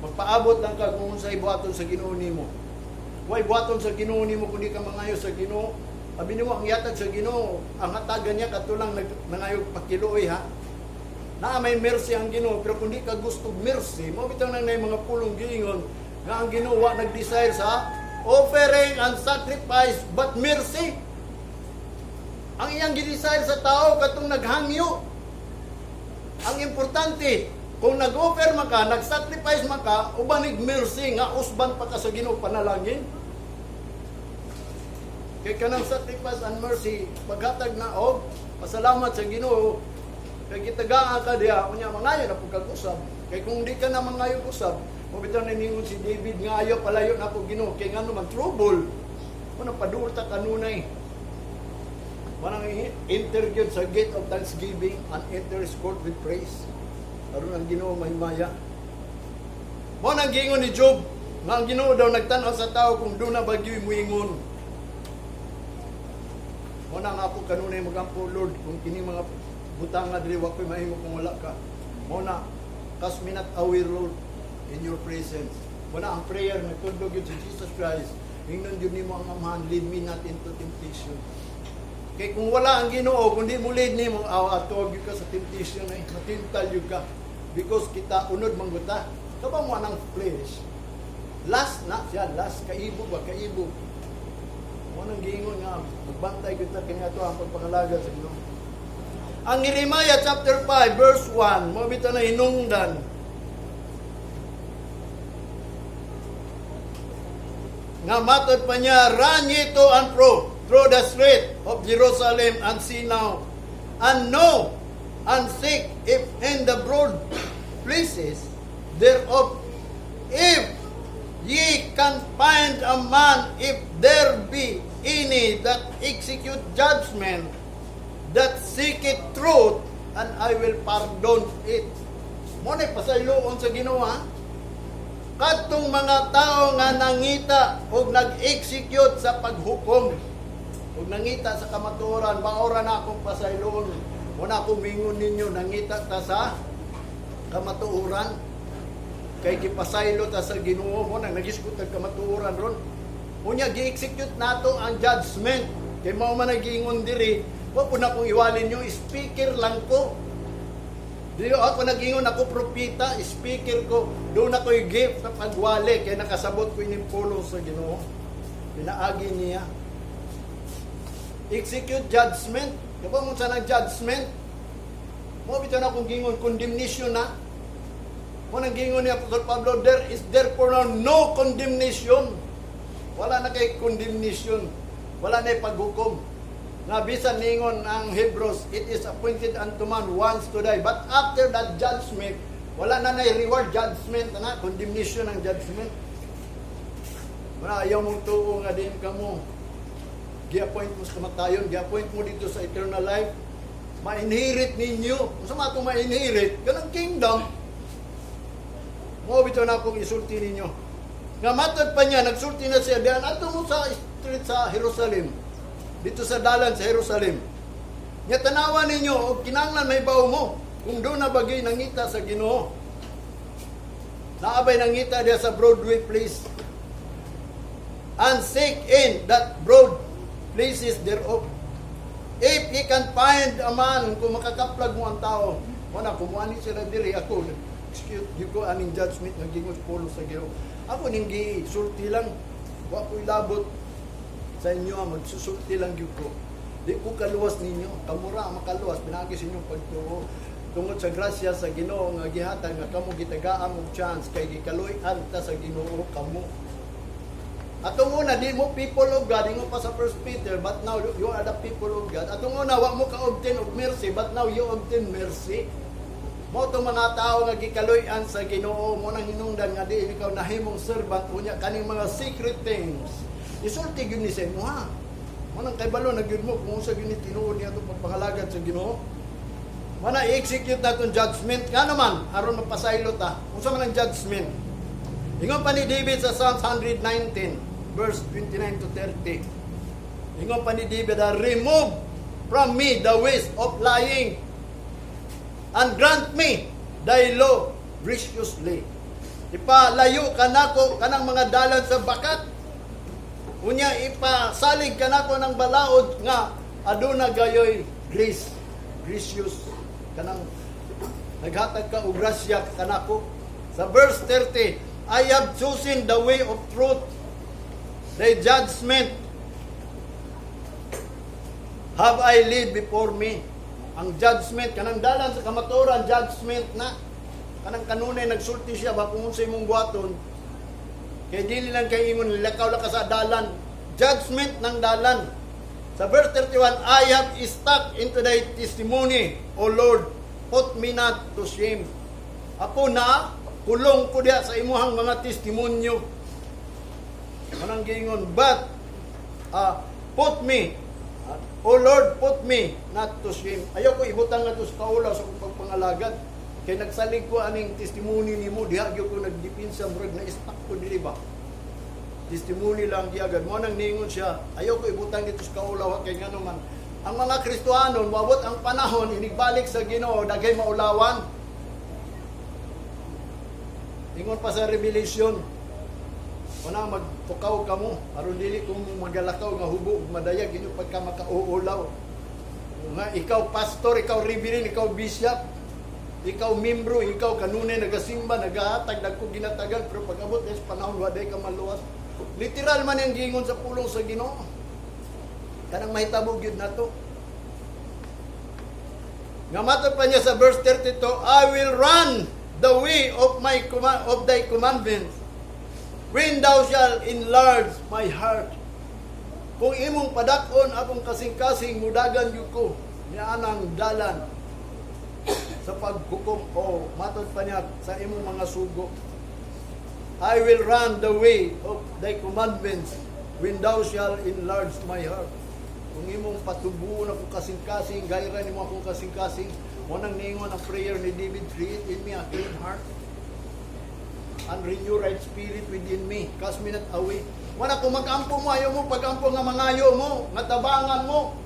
magpaabot lang ka kung unsay buhaton sa Ginoo nimo? Way buhaton sa Ginoo nimo kung di ka mangayo sa Ginoo. Abi nimo ang yatag sa Ginoo, ang hatagan niya katulang nag nangayog pakiluoy, ha. Naa may mercy ang Ginoo, pero kung di ka gusto og mercy, mao bitaw nang nay mga pulong giingon nga ang Ginoo wa nag-desire sa offering and sacrifice but mercy. Ang iyang gi-desire sa tao katong naghangyo. Ang importante, kung nag-offer man ka, nag-sacrifice man ka, uban ig mercy nga usban pa ka sa Ginoo panalangin. Kay kanang sacrifice and mercy, paghatag na og pasalamat sa Ginoo, kay gitagaan ka diha, unya mangayo na pud kag usab. Kay kung di ka na mangayo usab, mo bitaw ningon si David nga ayo palayo na po Ginoo kay ngano man trouble. Mao paduol ta kanunay. Manang enter gyud sa gate of thanksgiving and enter his court with praise. Aron ang Ginoo mahimaya. Mao nang giingon ni Job nga ang Ginoo daw nagtan-aw sa tao kung duna ba gyud muingon. Mao na nga ako kanunay magampo, "Lord, kung kini mga butanga diri, wa ko'y mahimo kung wala ka." Mao na, cast me not away, Lord, in your presence. Mao na ang prayer nagtudlo gyud si Jesus Christ. Ingnon gyud nimo ang Amahan, "Lead me not into temptation." Kay kung wala ang Ginoo, kung di mo lead nimo, aw ato gyud ka sa temptation ay matintal gyud ka. Because kita unod mangguta. Kaba mo anang flesh. Lust na siya, lust, kaibog ba, kaibog. Mo nang giingon nga magbantay gyud ta kini ato ang pagpangalagad sa Ginoo. Ang Jeremiah chapter 5 verse 1, mo bitaw na hinungdan. Nga matod pa niya, "Run ye to and fro through the street of Jerusalem and see now, and know, and seek if in the broad places thereof, if ye can find a man, if there be any that execute judgment, that seeketh truth, and I will pardon it." Mo na pasayloon sa Ginoo, ha? Kadtong mga tao nga nangita og nag-execute sa paghukom ug nangita sa kamatuoran, maora na akong pasayloon. Mo na akong mingon ninyo, nangita ta sa kamatuoran. Kay gipasaylo ta sa Ginoo mo nang nagisgot ang kamatuoran ron. Unya gi-execute nato ang judgment. Kay mao man ang giingon diri, wa po na akong iwalin nyo, speaker lang ko. Dili ako nag-ingon ako propeta, speaker ko. Doon ako yung gift sa pagwali kay nakasabot ko ining pulong sa Ginoo. Pinaagi niya. Execute judgment. Kapag mo sa nang judgment, mo bitaw na akong gingon condemnation na. Mo nang gingon ni Apostol Pablo, "There is therefore now no condemnation." Wala na kay condemnation. Wala na paghukom. Nga bisan ningon ang Hebrews, "It is appointed unto man once to die. But after that, judgment." Wala na na reward, judgment na, condemnation ang judgment. Wala, ayaw mong tuo nga din kamo. Gi-appoint mo sa kamatayon, gi-appoint mo dito sa eternal life. Ma-inherit ninyo. Kung sa matong ma-inherit, kanang kingdom, mo bitaw na akong isulti ninyo. Nga matod pa niya, nagsulti na siya, diyan ato mo sa street sa Jerusalem. Dito sa dalan sa Jerusalem. Nya tanawa ninyo, og kinahanglan may bawo mo. Kung doon na bagay nangita sa Ginoo. Naabay nangita diya sa Broadway place. "And seek in that broad places thereof. If ye can find a man," kung makakaplag mo ang tao, wala, kumuha ni sila diri, ako, excuse, di ko aning judgment nga gingon pulong sa Ginoo. Ako ning gisulti lang, wa ko ilabot sa inyo, ah, magsusulti lang gyud ko. Di ko kaluwas ninyo, kamura ang makaluwas, pinagi sa inyong pagtuo. Tungod sa grasya sa Ginoo nga gihatag nga kamo gitagaan og chance kay gikaluy-an ta sa Ginoo kamo. Atong una, di mo people of God, ingon pa sa First Peter, "But now you are the people of God." Atong una, wa mo ka-obtain og mercy, but now you obtain mercy. Mo itong mga tao nga gikaluy-an sa Ginoo, mo nang hinungdan nga di ikaw nahimong servant, unya kaning mga secret things. Isulti gyud ni sa imo ha. Mo nang kaybalo na gyud mo kung unsa gyud ni tinuod niya itong pagpangalagad sa Ginoo. Mana i-execute naton judgment nga naman aron mapasaylo ta. Unsa man ang judgment? Ingon pa ni David sa Psalms 119 verse 29 to 30. Ingon pa ni David, ah, "Remove from me the ways of lying and grant me thy law graciously." Ipalayo ka nako kanang mga dalan sa bakat. Unya ipasalig kanako ng balaod nga aduna gayoy grace, gracious kanang naghatag ka og grasya kanako. Sa verse 30, "I have chosen the way of truth. Thy judgment have I laid before me." Ang judgment, kanang dalan sa kamatuoran, judgment na. Kanang kanunay nagsulti siya ba kung unsay imong buhaton, kay dili lang kay ingon lakaw lang ka sa dalan. Judgment ng dalan. Sa verse 31, "I have stuck into thy testimony, O Lord, put me not to shame." Ako na, kulong ko diya sa imuhang mga testimonyo. Manang giingon, but, put me, O Lord, put me not to shame. Ayaw ko ibutang nga to sa kaulaw sa akong pagpangalagad. Kay nagsalig ko aning testimony nimo, diha gyud ko nagdepensa, murag na stuck ko dili ba? Testimony lang giagad. Mo nang ningon siya, ayaw ko ibutang dito sa kaulaw kay ngano man ang mga Kristohanon, moabot ang panahon, inigbalik sa Ginoo, daghay maulawan. Ingon pa sa Revelation, una magtukaw kamo aron dili kung magalakaw nga hubo ug madayag inyo pagka makauulaw. Nga ikaw pastor, ikaw reverend, ikaw bishop, ikaw membro, ikaw kanunay nagasimba, nagahatag, dagko ginatagan, pero pag abot sa panahon, waday ka maluwas. Literal man ang giingon sa pulong sa Ginoo. Kanang mahitabo gyud nato. Nga matod pa niya sa verse 32, "I will run the way of thy commandments when thou shalt enlarge my heart." Kung imong padak-on akong kasing-kasing, mudagan gyud ko nianang dalan sa paghukom o matod pa niya sa imong mga sugo. "I will run the way of thy commandments when thou shalt enlarge my heart." Kung imong patubuon ako kasing-kasing, gayra nimo akong kasing-kasing, mo nang ningon ang prayer ni David, "Create in me a clean heart and renew right spirit within me. Cast me not away." Wala kung mag-ampo mo, ayaw mo pag-ampo nga mangayo mo, nga tabangan mo.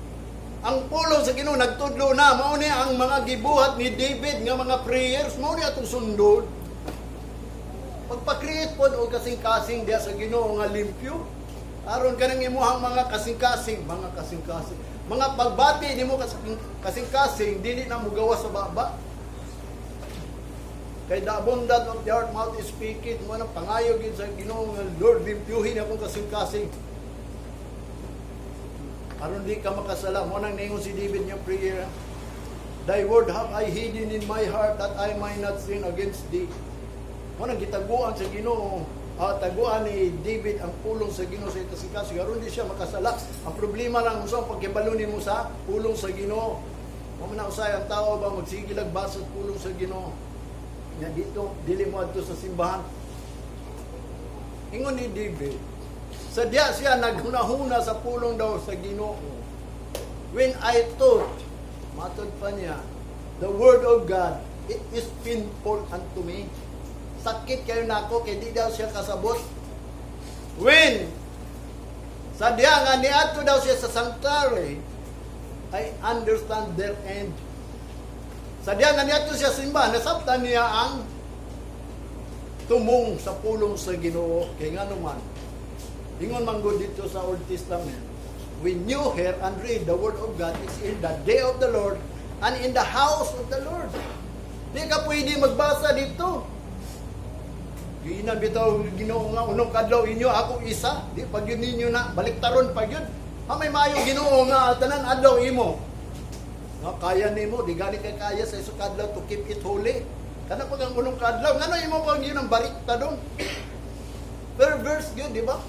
Ang pulong sa Ginoo nagtudlo na, mao ni ang mga gibuhat ni David nga mga prayers, mao ni atong sundon. Pagpa-create pod og kasing-kasing diya sa Ginoo nga limpyo. Aron kanang imuhang mga kasing-kasing. Mga pagbati nimo kasing-kasing dili na mugawas sa baba. Kay the abundant of the heart mouth is speaking. Mo nang pangayo gyud sa Ginoo nga, "Lord, limpyuhin akong kasing-kasing." Aron di ka makasala. Mo nang ningon si David niya prayer. "Thy word have I hidden in my heart that I might not sin against thee." Mo nang gitaguan sa Ginoo. Taguan ni David ang pulong sa Ginoo sa kasing-kasing. Aron di siya makasala. Ang problema lang unsa ang pagkibalo nimo sa pulong sa Ginoo. Mo man na usay ang tao ba magsige lag basa sa pulong sa Ginoo. Nga dito dili mo adto sa simbahan. Ingon ni David, sa diya siya naghunahuna sa pulong daw sa Ginoo. "When I thought," matod pa niya, "the word of God, it is painful unto me." Sakit kayo nako kay di daw siya kasabot. When sa diya nga niadto daw siya sa sanctuary, "I understand their end." Sa diya nga niadto siya sa simbahan, nasabtan niya ang tumong sa pulong sa Ginoo kay ngano man ingon man gud dito sa Old Testament, when you hear and read the word of God, it's in the day of the Lord and in the house of the Lord. Di ka pwede magbasa dito. Giinan bitaw Ginoo nga unong kadlaw inyo ako isa, di pag yun ninyo na baliktaron pag yun. Ha, may maayo Ginoo nga tanan adlaw imo. Nga kaya nimo, di gani kay kaya sa isa kadlaw to keep it holy. Kana pag ang unong kadlaw, ngano imo pag yun ang baliktadon? Perverse yun, di ba?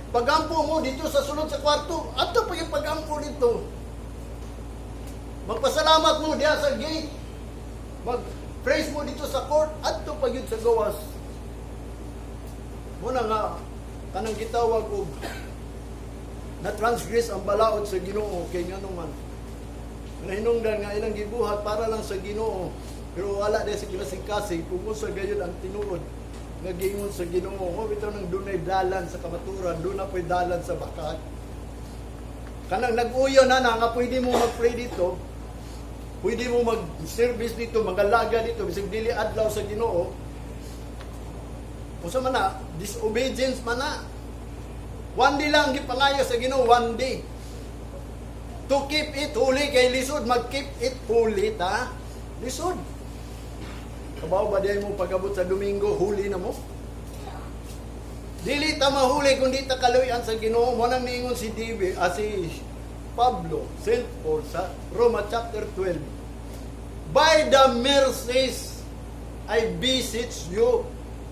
Pagampo mo dito sa sulod sa kwarto, ato pa yung pagampo dito. Magpasalamat mo diya sa gate. Mag praise mo dito sa court, adto pa gyud sa gawas. Muna nga kanang gitawag og na transgress ang balaod sa Ginoo kay ngano man nahinungdan nga ilang gibuhat para lang sa Ginoo pero wala di sa kasing-kasing kung unsa gayud ang tinuod nga giingon sa Ginoo. Mo bitaw nang dunay dalan sa kamaturan, duna po'y dalan sa bakag. Kanang nag-uyo na na nga pwede mo mag-pray dito, pwede mo mag-service dito, mag-alaga dito bisag dili adlaw sa Ginoo. Unsa man na disobedience man na. One day lang gipangayo sa Ginoo, one day. To keep it holy, kay lisod mag-keep it holy ta. Lisod. Kabaw ba diay mo pag-abot sa Domingo, huli na mo? Dili ta mahuli kung di ta kaluyan sa Ginoo. Mo nang niingon si David, si Pablo, Saint Paul sa Roma chapter 12. "By the mercies I beseech you,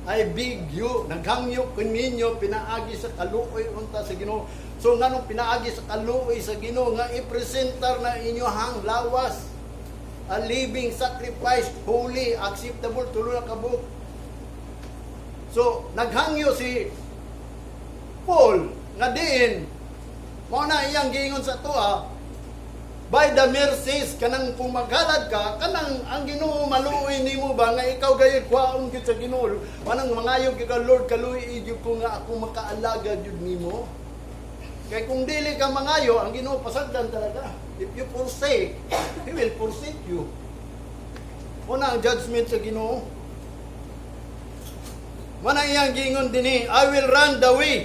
I beg you," naghangyo ko ninyo pinaagi sa kaluoy unta sa Ginoo. So nganong pinaagi sa kaluoy sa Ginoo nga ipresentar na inyohang lawas, a living sacrifice, holy, acceptable, tulo na kabuok. So naghangyo si Paul nga diin mao na iyang giingon sa tuwa, by the mercies, kanang kung maghalad ka, kanang ang Ginoo maluoy nimo ba nga ikaw gayud kwaon gyud sa Ginoo, manang mangayo gyud ka, "Lord, kaluoy gyud ko nga ako makaalagad gyud nimo." Kay kung dili ka mangayo, ang Ginoo pasagdan talaga. If you forsake, He will forsake you. Una ang judgment sa Ginoo. Mana iyang giingon dinhi, "I will run the way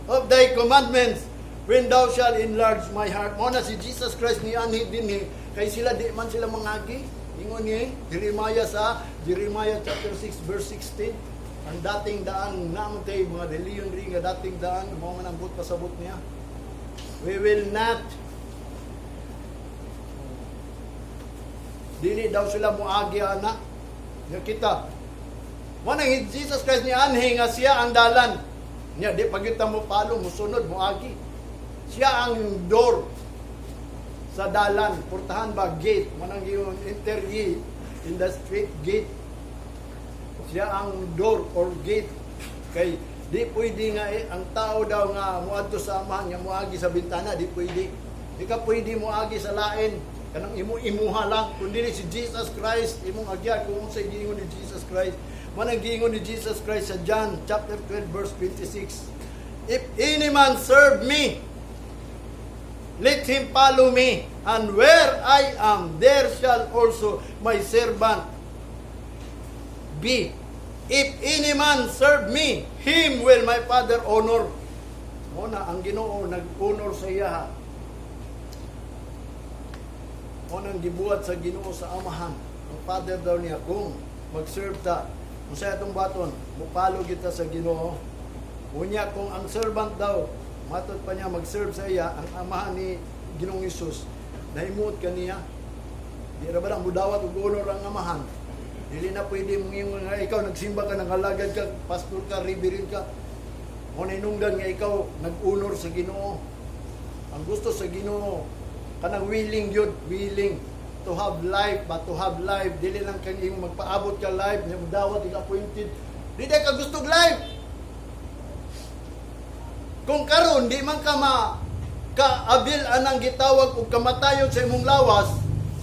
of thy commandments when thou shalt enlarge my heart." Mao na si Jesus Christ ni anhi dinhi kay sila di man sila mangagi. Ingon ni Jeremiah sa Jeremiah chapter 6 verse 16. Ang dating daan naman tay mga reliyon rin nga dating daan, mao man ang buot pasabot niya. We will not. Dili daw sila moagi ana. Nga kita Mo nang Jesus Christ ni anhi nga siya ang dalan. Nya di pag mo palo, musunod, moagi. Siya ang door sa dalan, portahan ba, gate, mo nang giyon, "Enter ye in the strait gate." Siya ang door or gate. Kay di pwede nga eh, ang tao daw nga muadto sa Amahan nga muagi sa bintana, di pwede. Di ka pwede muagi sa lain kanang imo imuha lang kun dili si Jesus Christ imong agyan, kung unsay giingon ni Jesus Christ. Man ang giingon ni Jesus Christ sa John chapter 12 verse 26. "If any man serve me, let him follow me, and where I am, there shall also my servant be. If any man serve me, him will my Father honor." Mo na ang Ginoo nag-honor sa iya. Mo nang gibuhat sa Ginoo sa Amahan. Ang Father daw niya kung mag-serve ta. Unsay atong baton, mupalo kita sa Ginoo. Unya kung ang servant daw, matod pa niya mag-serve sa iya, ang Amahan ni Ginoong Hesus, nahimuot kaniya. Di ra ba lang mudawat og honor ang Amahan? Dili na pwede mong ingon nga ikaw nagsimba ka, nangalagad ka, pastor ka, reverend ka. Mo na hinungdan nga ikaw nag-honor sa Ginoo. Ang gusto sa Ginoo kanang willing yun, willing to have life, but to have life, dili lang kang imong magpaabot ka life, nya dawat ika appointed. Di ka gusto og life. Kung karon di man ka ma kaabil anang gitawag og kamatayon sa imong lawas,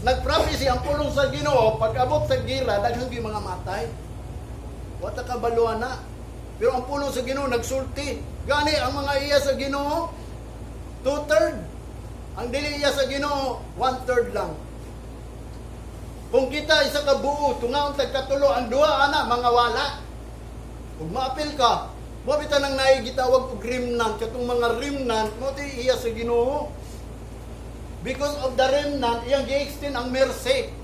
nagprophesy ang pulong sa Ginoo, pag abot sa gira, daghang gyud mga matay. Wa ta kabaluan na. Pero ang pulong sa Ginoo nagsulti. Gani ang mga iya sa Ginoo, two-third. Ang dili iya sa Ginoo, one-third lang. Kung kita isa ka buo, tungaon tag katulo, ang duha ana mga wala. Ug maapil ka, mo bitaw nang naay gitawag og remnant, katong mga remnant mo ti iya sa Ginoo. Because of the remnant, iyang gi-extend ang mercy.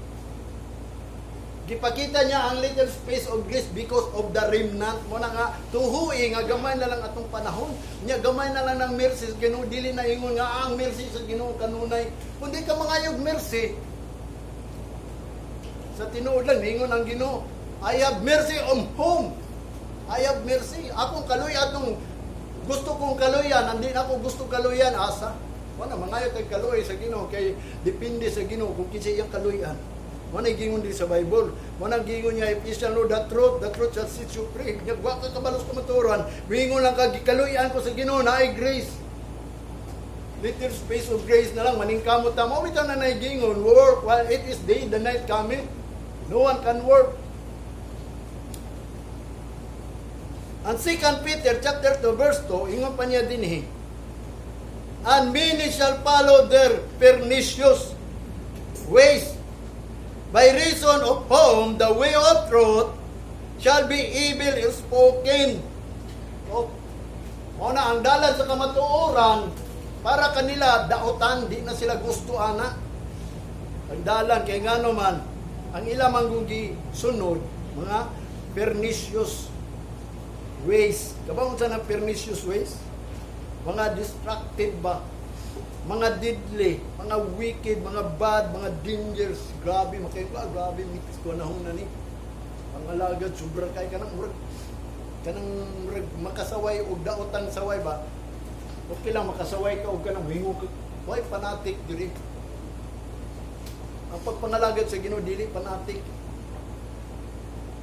Gipakita niya ang little space of grace because of the remnant. Mo na nga tuhui nga gamay na lang atong panahon. Nya gamay na lang ng mercy sa Ginoo, dili na ingon nga ang mercy sa Ginoo kanunay. Kundi ka mangayog mercy, sa tinuod lang ningon ang Ginoo, "I have mercy on whom I have mercy." Akong kaluy atong gusto kong kaluyan, hindi na ako gusto kaluyan asa. Wala mangayo kay kaluoy sa Ginoo kay depende sa Ginoo kung kinsa iyang kaluyan. Mo na gingon din sa Bible. Mo na gingon niya, "If you shall know the truth shall set you free." Nya wa ka kabalos kamatuoran, mingon lang ka, "Gikaluyan ko sa Ginoo, naay grace." Little space of grace na lang maningkamot ta mo bitaw na naigingon, "Work while it is day, the night coming. No one can work." Ang 2 Peter chapter 2 verse 2, ingon pa niya dinhi, "And many shall follow their pernicious ways, by reason of whom the way of truth shall be evil spoken." Oh, Mao na ang dalan sa kamatuoran para kanila daotan, di na sila gusto ana. Ang dalan kay ngano man ang ila man sunod mga pernicious ways. Kabalo sa na pernicious ways? Mga destructive ba? Mga deadly, mga wicked, mga bad, mga dangers. Grabe, makita, grabe, mix ko na na ni. Ang alagad, sobra kay kanang murag makasaway og daotang saway ba? Okay lang makasaway ka og kanang hingo ka. Why fanatic diri? Ang pagpangalagad sa Ginoo, dili fanatic.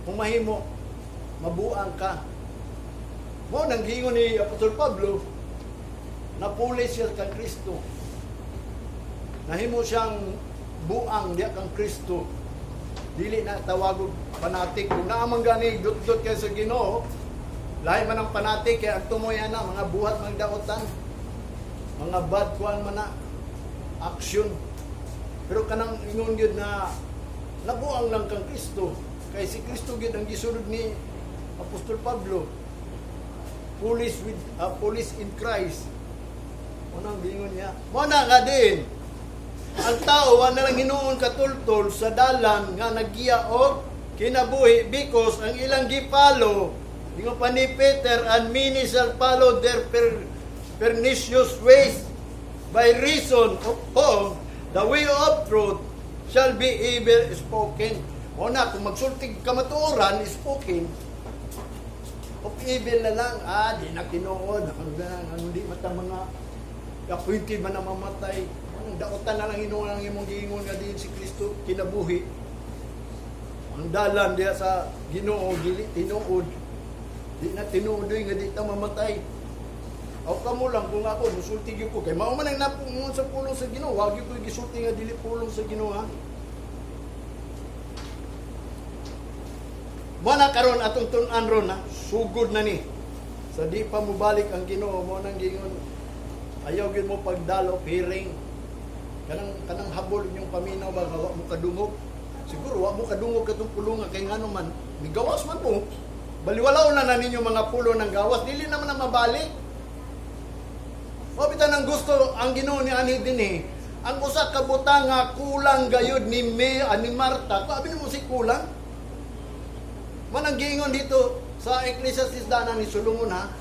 Kung mahimo, mabuang ka. Mao nang giingon ni Apostol Pablo, napuli siya kang Kristo. Nahimo siyang buang diya kang Kristo. Dili na tawagog fanatic. Kung naa man gani dut-dut kay sa Ginoo, lahi man ang fanatic kay ang tumoy ana mga buhat mga daotan. Mga bad kuan man na action. Pero kanang ingon gyud na nabuang lang kang Kristo. Kay si Kristo gyud ang gisunod ni Apostol Pablo. Police in Christ. Unang giingon niya. Mo na nga din. Ang tao wa na lang hinuon katultol sa dalan nga nagiya og kinabuhi because ang ilang gipalo, ingon pa ni Peter, "And many shall follow their pernicious ways, by reason of whom the way of truth shall be evil spoken." O na, kung magsultig kamatuoran, spoken of evil na lang. Ah, di na tinuod. Ang di mata mga appointed man na mamatay. Ang daotan na lang hinuon ang imong giingon nga diin si Kristo kinabuhi. Ang dalan diha sa Ginoo dili tinuod. Di na tinuod nga di ta mamatay. Aw kamo lang, kung ako musulti gyud ko kay mao man ang napungon sa pulong sa Ginoo, wa gyud ko gisulti nga dili pulong sa Ginoo, ha. Mo na karon atong tun-an ron, ha, sugod na ni. Sa di pa mobalik ang Ginoo, mo nang giingon ayaw gyud mo pagdalo hearing. Kanang habol inyong paminaw ba nga wa mo kadungog. Siguro wa mo kadungog katong pulong kay ngano man migawas man mo. Baliwalaw na na ninyo mga pulo ng gawas, dili naman na mabalik. Wa bitaw nang gusto ang Ginoo ni ani dinhi. Ang usa ka butang nga kulang gayud ni May ani Marta, abi mo si kulang. Man ang giingon dito sa Ecclesiastes dana ni Solomon, ha.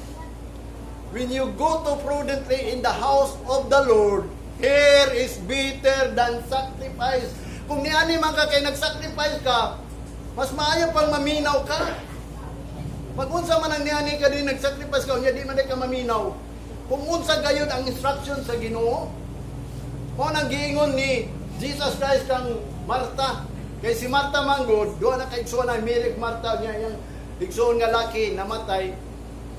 "When you go to prudently in the house of the Lord, here is better than sacrifice." Kung niani man ka kay nag-sacrifice ka, mas maayo pang maminaw ka. Pag unsa man ang niani ka din nag-sacrifice ka, unya di man ka maminaw. Kung unsa gayud ang instruction sa Ginoo, mao nang giingon ni Jesus Christ kang Marta. Kay si Marta manggod, duha na kay igsuon na Mary ug Marta niya, iyang igsuon nga laki namatay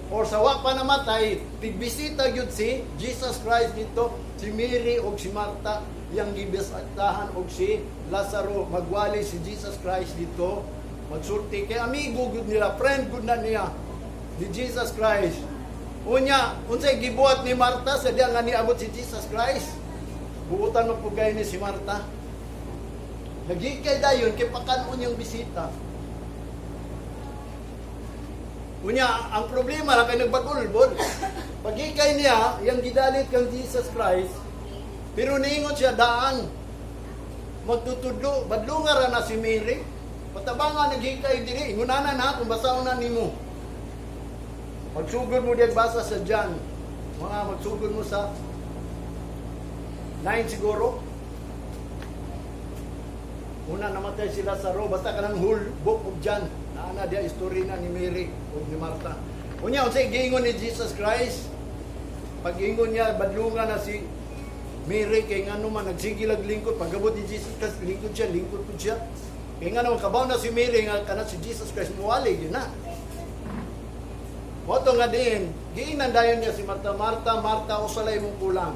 or sa wa pa namatay, tigbisita gyud si Jesus Christ dito, si Mary ug si Marta iyang gibisitahan og si Lazaro. Magwali si Jesus Christ dito, magsulti kay amigo gyud nila, friend gud na niya ni Jesus Christ. Unya, unsay gibuhat ni Marta sa diya nga niabot si Jesus Christ? Buutan mo po kayo ni si Marta. Nagikay dayon kay pakanon yung bisita. Unya, ang problema lang kay nagbagulbol. Pagikay niya, yang gidalit kang Jesus Christ, pero niingon siya daan. Magtutudlo, badlunga ra na si Mary. Patabanga naghikay diri, ingunana na kung basaon na nimo. Pagsugod mo diag basa sa John, mga magsugod mo sa 9 siguro. Una namatay si Lazaro, basta kanang whole book of John. Naana diya istorya na ni Mary o ni Martha. Unya, unsay giingon ni Jesus Christ? Pag-ingon niya, badlunga na si Mary kay ngano man nagsigilag lingkod pagabot ni Jesus Christ, lingkod siya, lingkod pud siya. Kay ngano man kabaw na si Mary nga kana si Jesus Christ muwali gyud na. Mao to nga din, giingnan dayon niya si Marta, "Marta, Marta, usa lay imong kulang.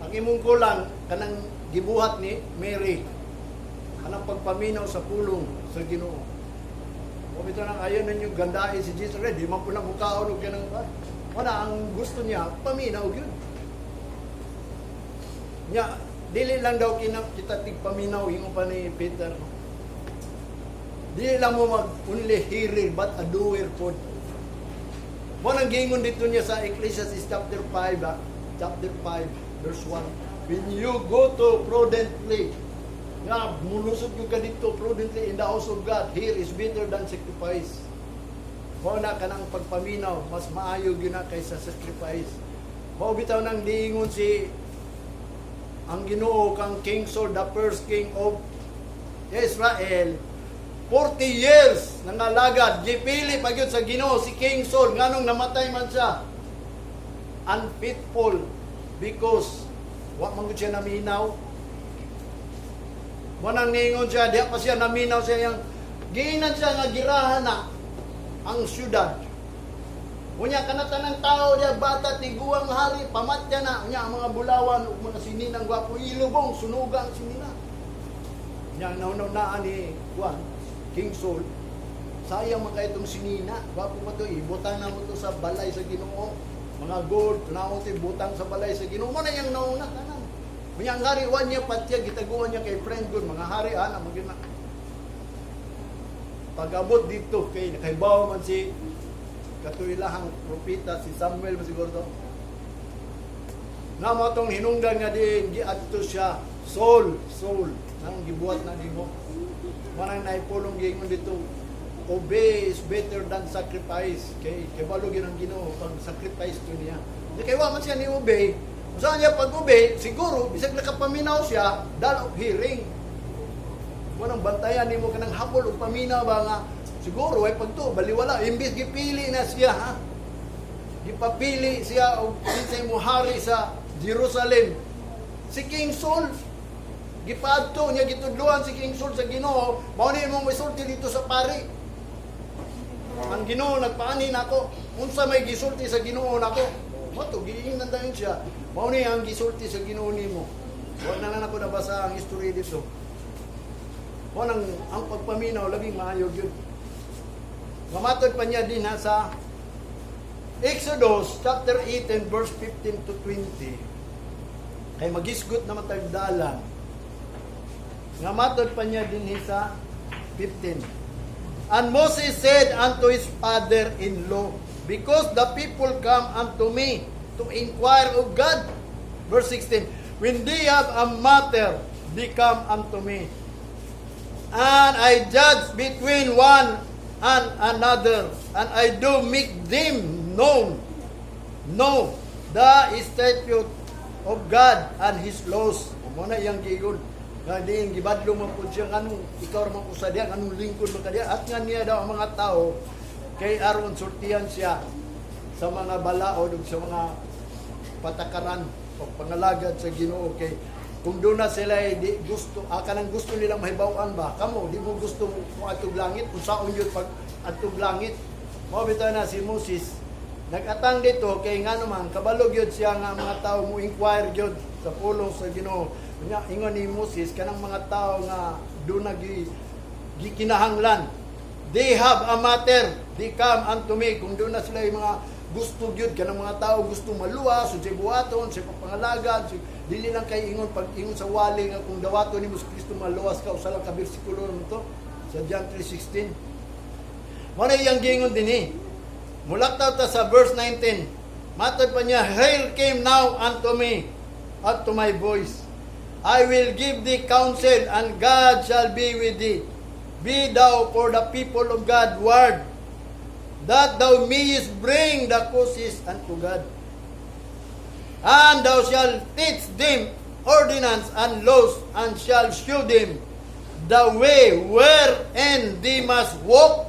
Ang imong kulang kanang gibuhat ni Mary. Kanang pagpaminaw sa pulong sa Ginoo." Kung ito nang ayaw ninyo gandain si Jesus Christ, di man po na mukaon og kanang ba. Wala ang gusto niya, paminaw yun. Nya, dili lang daw kita tigpaminaw, ingon pa ni Peter. Dili lang mo mag only hearer but a doer pod. Mo nang giingon dito niya sa Ecclesiastes chapter 5, chapter 5, verse 1. When you go to prudently, nga mulusod gyud ka dito prudently in the house of God, here is better than sacrifice. Mao na kanang pagpaminaw, mas maayo gyud na kaysa sacrifice. Mao bitaw nang giingon si ang Ginoo kang King Saul, the first king of Israel, 40 years nangalagad, gipili pa gyud sa Ginoo si King Saul. Nganong namatay man siya? Unfaithful, because wa man gud siya naminaw. Mo nang niingon siya, diha pa siya naminaw siya yang giingnan siya nga girahan na ang syudad. Unya kana tanang tao diya, bata, tiguang, hari, pamatya na. Unya ang mga bulawan ug mga sininang gwapo ilubong, sunuga ang sinina. Nya nauna-unaan ni Juan, King Saul, sayang man kay itong sinina. Gwapo pa to, ibutang na mo to sa balay sa Ginoo. Mga gold, tunaon to, ibutang sa balay sa Ginoo. Mo na iyang nauna tanan. Unya ang hari wa niya patya, gitaguan niya kay friend good, mga hari ana man gyud na. Pag-abot dito kay nakaibaw man si katuilahang propeta si Samuel ba siguro to. Nga mo tong hinungdan nga diin giadto siya, "Saul, Saul, nang gibuhat na nimo?" Manang naipulong giingon dito, obey is better than sacrifice. Kay kabalo gyud ang Ginoo pag sacrifice to niya. Di kay wa man siya ni obey. Saan niya pag-obey, siguro bisag nakapaminaw siya, dull of hearing. Mo nang bantayan nimo kanang habol og paminaw ba nga siguro ay pagto baliwala imbis gipili na siya, ha. Gipapili siya og kinsay mo hari sa Jerusalem. Si King Saul, gipaadto niya, gitudluan si King Saul sa Ginoo, mao ni imong misulti dito sa pari. Ang Ginoo nagpaani nako, unsa may gisulti sa Ginoo nako? Mo to giingnan dayon siya. Mao ni ang gisulti sa Ginoo nimo. Wa na lang ako nabasa ang history dito. Mo nang ang pagpaminaw labing maayo gyud. Mamatod pa niya din ha sa Exodus chapter 18 verse 15 to 20. Kay magisgot naman tag dalan. Nga matod pa niya din sa 15. And Moses said unto his father-in-law, "Because the people come unto me to inquire of God." Verse 16, "When they have a matter, they come unto me. And I judge between one and another, and I do make them know the statute of God and His laws." Mo na iyang gigon. Nga diin gibadlong man pud siya, nganong ikaw ra man usa diha, nganong lingkod man ka diha? At nga niya daw ang mga tao kay aron sultihan siya sa mga balaod ug sa mga patakaran o pangalagad sa Ginoo, kay kung doon na sila ay di gusto, kanang gusto nilang mahibaw-an ba, kamo di mo gusto mo atog langit, unsaon yun pag atog langit. Mao bitaw na si Moses nagatang dito kay nga naman kabalo gyud siya nga mga tao mo inquire gyud sa pulong sa Ginoo. Nya ingon ni Moses, kanang mga tao nga doon na gikinahanglan, they have a matter, they come unto me. Kung doon na sila yung mga gusto gyud, kanang mga tao gusto maluwas sa buhaton sa pangalagan, dili lang kay ingon pag ingon sa wali nga kung dawaton nimo si Kristo maluwas ka, usa lang ka bersikulo naman to sa John 3:16. Mo na iyang giingon dinhi. Mulaktaw ta sa verse 19. Matod pa niya, "Hearken now unto me, unto my voice. I will give thee counsel, and God shall be with thee. Be thou for the people of God ward, that thou mayest bring the causes unto God. And thou shalt teach them ordinance and laws, and shall shew them the way wherein they must walk,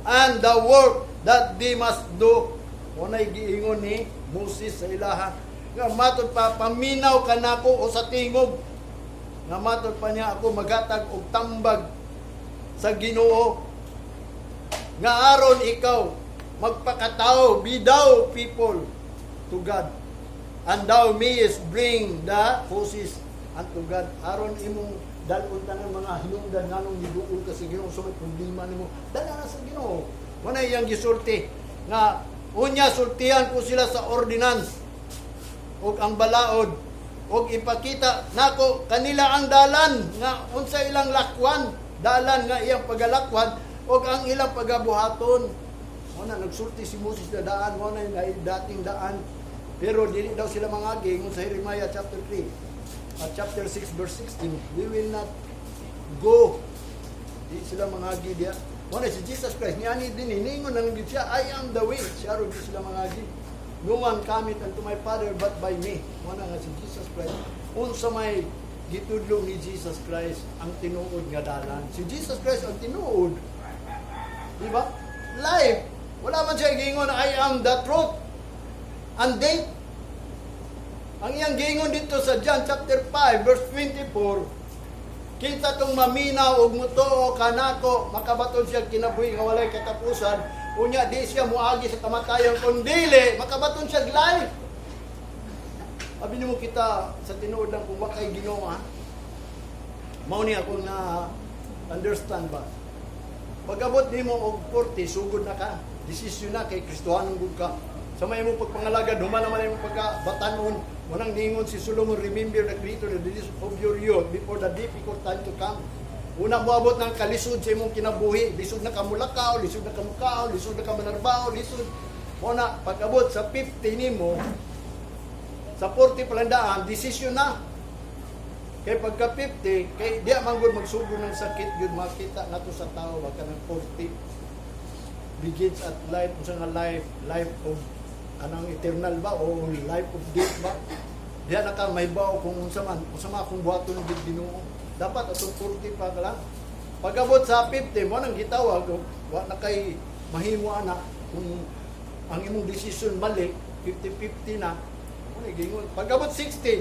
and the work that they must do." Unay giingon ni Moses sa ilaha. Nga matod pa, paminaw ka nako o sa tingog. Nga matod pa niya, ako maghatag og tambag sa Ginoo. Nga aron ikaw magpakatao, be thou people to God. And thou mayest bring the causes unto God. Aron imong dalon tanang mga hinungdan nganong giduol ka sa Ginoo, so may problema nimo. Dala na sa Ginoo. Wala iyang gisulti nga unya sultihan ko sila sa ordinance ug ang balaod ug ipakita nako kanila ang dalan nga unsa ilang lakwan, dalan nga iyang pagalakwan ug ang ilang pagabuhaton. Mao na nagsulti si Moses na daan, mao na yung dating daan. Pero dili daw sila mangagi. Ingon sa Jeremiah chapter 3 at chapter 6 verse 16, "We will not go." Di sila mangagi diya. Mao na si Jesus Christ, niani din, niingon na lang gyud siya, "I am the way." Siya ro di sila mangagi. "No one cometh unto my Father but by me." Mao na nga si Jesus Christ. Unsa may gitudlo ni Jesus Christ? Ang tinuod nga dalan. Si Jesus Christ ang tinuod. Di ba? Life. Wala man siya giingon, "I am the truth and death." Ang iyang giingon dito sa John chapter 5 verse 24, "Kinsa tong maminaw ug mutuo kanako, makabaton siya kinabuhi nga walay katapusan. Unya di siya muagi sa kamatayon kun dili makabaton siya life." Abi nimo kita sa tinuod lang kung wa kay Ginoo, ha. Mao ni ako na understand ba. Pag-abot nimo og 40, sugod na ka. Desisyon na kay Kristohanon gud ka. Sa may imong pagpangalagad, human naman imong pagka batanon. Mao nang ningon si Solomon, "Remember the Creator the days of your youth before the difficult time to come." Una moabot ng kalisod sa imong kinabuhi, lisod na ka mulakaw, lisod na ka mukaw, lisod na ka manarbaho, lisod. Mao na pag-abot sa 50 nimo, sa 40 pa lang daan, desisyon na. Kay pagka 50, kay di man gud magsugod ng sakit yun, makita nato sa tao baka ng 40 begins at life, unsa nga life, life of kanang eternal ba o life of death ba? Diya na ka may bao kung unsa man akong buhaton gid Ginoo. Dapat atong 40 pa ka lang. Pag-abot sa 50, mo nang gitawag, wa na kay mahimo ana kung ang imong decision mali, 50-50 na. Mo na gingon. Pag-abot 60,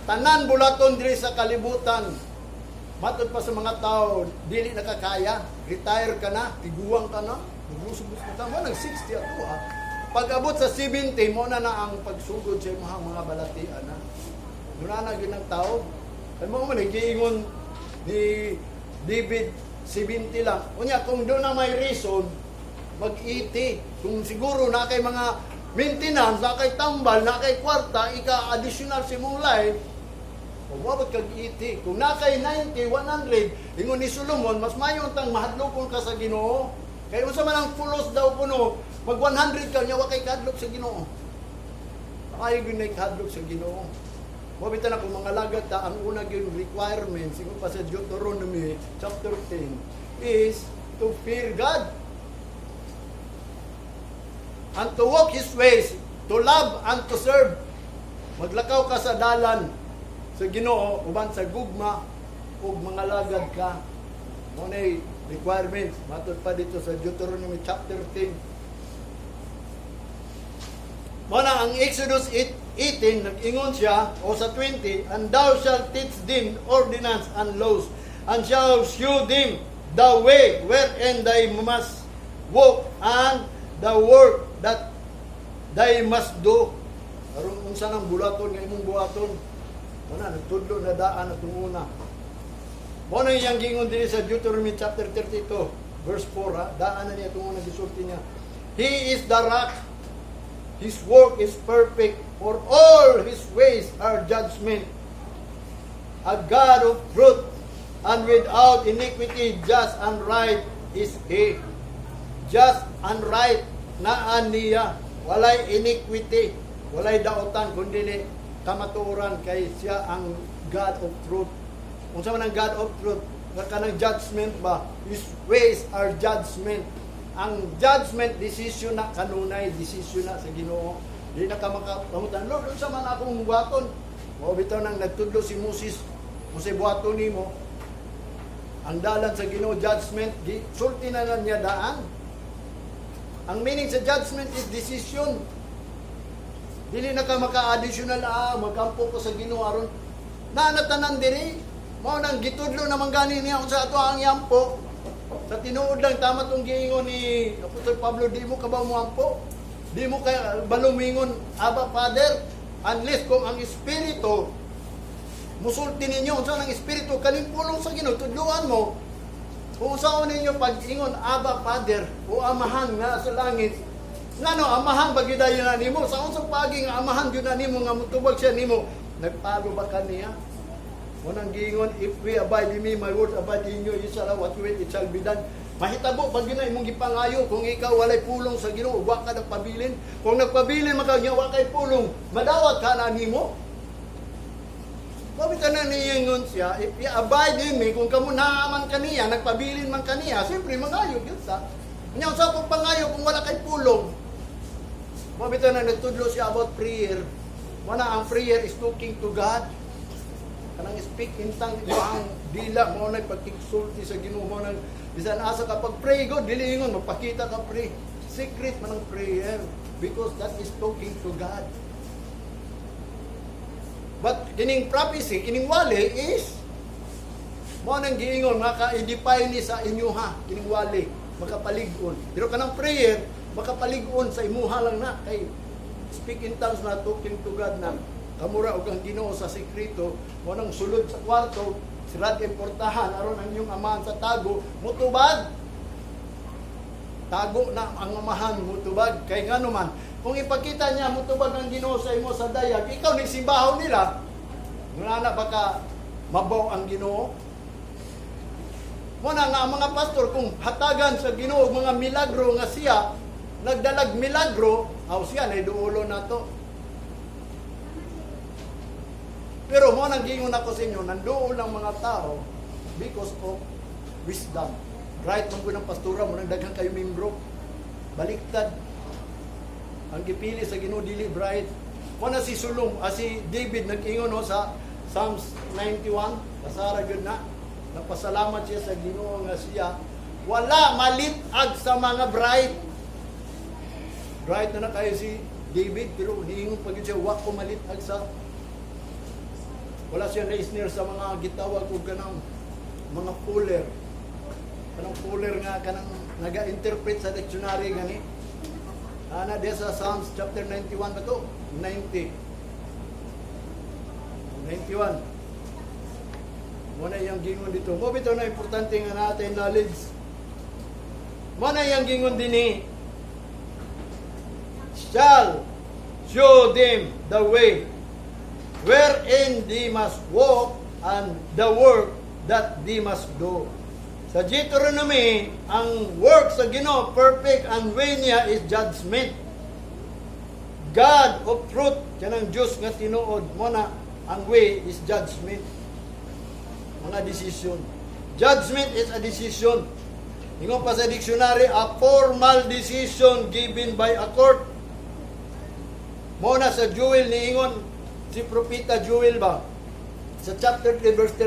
tanan bulaton diri sa kalibutan. Matod pa sa mga tao, dili nakakaya, retire ka na, tiguang ka na, nagusog ka mo nang 60 ato ah. Pag-abot sa 70, mo na na ang pagsugod sa imong mga balatian na. Muna na gyud ng tao. Kay mo man giingon ni David, 70 lang. Unya kung doon na may reason, mag-80. Kung siguro na kay mga maintenance, na kay tambal, na kay kwarta, ika additional sa imong life, umabot kag 80. Kung na kay 90, 100, ingon ni Solomon, mas mayo tang mahadlokon ka sa Ginoo. Kay unsa man ang pulos daw kuno, mag 100 ka nya wa kay kadlok sa Ginoo. Maayo gyud na kadlok sa Ginoo. Mo bitaw na kung mga lagad ta, ang una gyud requirement ingon pa sa Deuteronomy chapter 10 is to fear God and to walk His ways, to love and to serve. Maglakaw ka sa dalan sa Ginoo uban sa gugma ug mga lagad ka. Mo na requirements matod pa dito sa Deuteronomy chapter 10. Mo na ang Exodus 8:18, nag-ingon siya o sa 20, "And thou shalt teach them ordinance and laws and shall shew them the way wherein they must walk and the work that they must do." Aron unsa nang bulaton nga imong buhaton. Mo na nagtudlo na daan atong una. Mo na iyang gingon dinhi sa Deuteronomy chapter 32 verse 4 ha. Daan na niya itong una gisulti niya. "He is the rock. His work is perfect, for all his ways are judgment. A God of truth and without iniquity, just and right is he." Just and right naa niya. Walay iniquity, walay daotan, kundi kamatuoran kay siya ang God of truth. Unsa man ang God of truth? Nga kanang judgment ba? His ways are judgment. Ang judgment, decision na kanunay, decision na sa Ginoo. Di na ka makapangutan, "Lord, unsa man akong buhaton?" Mao bitaw nang nagtudlo si Moses, unsay buhaton nimo? Ang dalan sa Ginoo, judgment, gi sulti na lang niya daan. Ang meaning sa judgment is decision. Dili na ka maka-additional, magampo ko sa Ginoo aron na natanan diri. Mao nang gitudlo naman gani niya unsa ato ang yampo. Sa tinuod lang, tama tong giingon ni Apostol Pablo, di mo ka ba muampo? Di mo ka balumingon, "Abba Father," unless kung ang Espiritu musulti ninyo. Unsa nang Espiritu? Kaning pulong sa Ginoo, tudluan mo. Kung unsaon ninyo pag-ingon, "Abba Father," o Amahan nga sa langit. Ngano, amahan ba gyud na nimo? Sa unsang pagi nga amahan gyud na nimo nga mutubag siya nimo? Nagpalo ba ka niya? Mao nang giingon, "If we abide in me, my words abide in you, you shall have what you will, it shall be done." Mahitabo pag yun na imong gipangayo kung ikaw walay pulong sa Ginoo, wa ka nagpabilin. Kung nagpabilin man ka, nya wa kay pulong, madawat ka na nimo. Mao na niingon siya, "If you abide in me," kung kamo naaman kaniya, nagpabilin man kaniya, siyempre mangayo gyud sa. Nya unsa pong pangayo kung wala kay pulong? Mao bitaw na nagtudlo siya about prayer. Mao na ang prayer is talking to God. Kanang speak in tongue, imo ang dila mo na pagkigsulti sa Ginoo mo nang bisan asa ka pag pray God, dili ingon magpakita ka pray. Secret man ang prayer because that is talking to God. But kining prophecy, kining wali is mo nang giingon maka-edify ni sa inyoha kining wali, makapalig-on. Pero kanang prayer, makapalig-on sa imuha lang na kay speak in tongues na talking to God na kamura og ang Ginoo sa sekreto. Mo nang sulod sa kwarto, sirad ang portahan aron ang inyong Amahan sa tago mutubag. Tago na ang Amahan, mutubag. Kay ngano man kung ipakita niya, mutubag ang Ginoo sa imo sa dayag, ikaw ni simbahon nila ngana baka mabaw ang Ginoo. Mo na nga ang mga pastor, kung hatagan sa Ginoo og mga milagro nga siya nagdalag milagro, aw siya na duolo nato. Pero mo nang gingon ako sa inyo, nanduol ang mga tao because of wisdom. Right man ko ng pastora mo nang daghan kayo membro. Baliktad. Ang gipili sa Ginoo dili bright. Mo na si Sulom, si David nag-ingon, no, sa Psalms 91, basara gyud na. Napasalamat siya sa Ginoo nga siya wala malit-ag sa mga bright. Bright na na kayo si David, pero niingon pa gyud siya, wa ko malit-ag sa, wala siya na-snare sa mga gitawag og kanang mga fuller. Kanang fuller nga kanang naga-interpret sa dictionary gani. Ana diya sa Psalms chapter 91 ba to? 90. 91. Mo na iyang gingon dito. Mo bitaw na importante nga natin knowledge. Mo na iyang gingon dinhi. Shall show them the way wherein they must walk and the work that they must do. Sa Deuteronomy, ang work sa Ginoo perfect, ang way niya is judgment. God of truth, kanang Diyos nga tinuod, mo na ang way is judgment. Mga decision. Judgment is a decision. Ingon pa sa dictionary, a formal decision given by a court. Mo na sa Joel niingon si Propeta Joel ba? Sa chapter 3 verse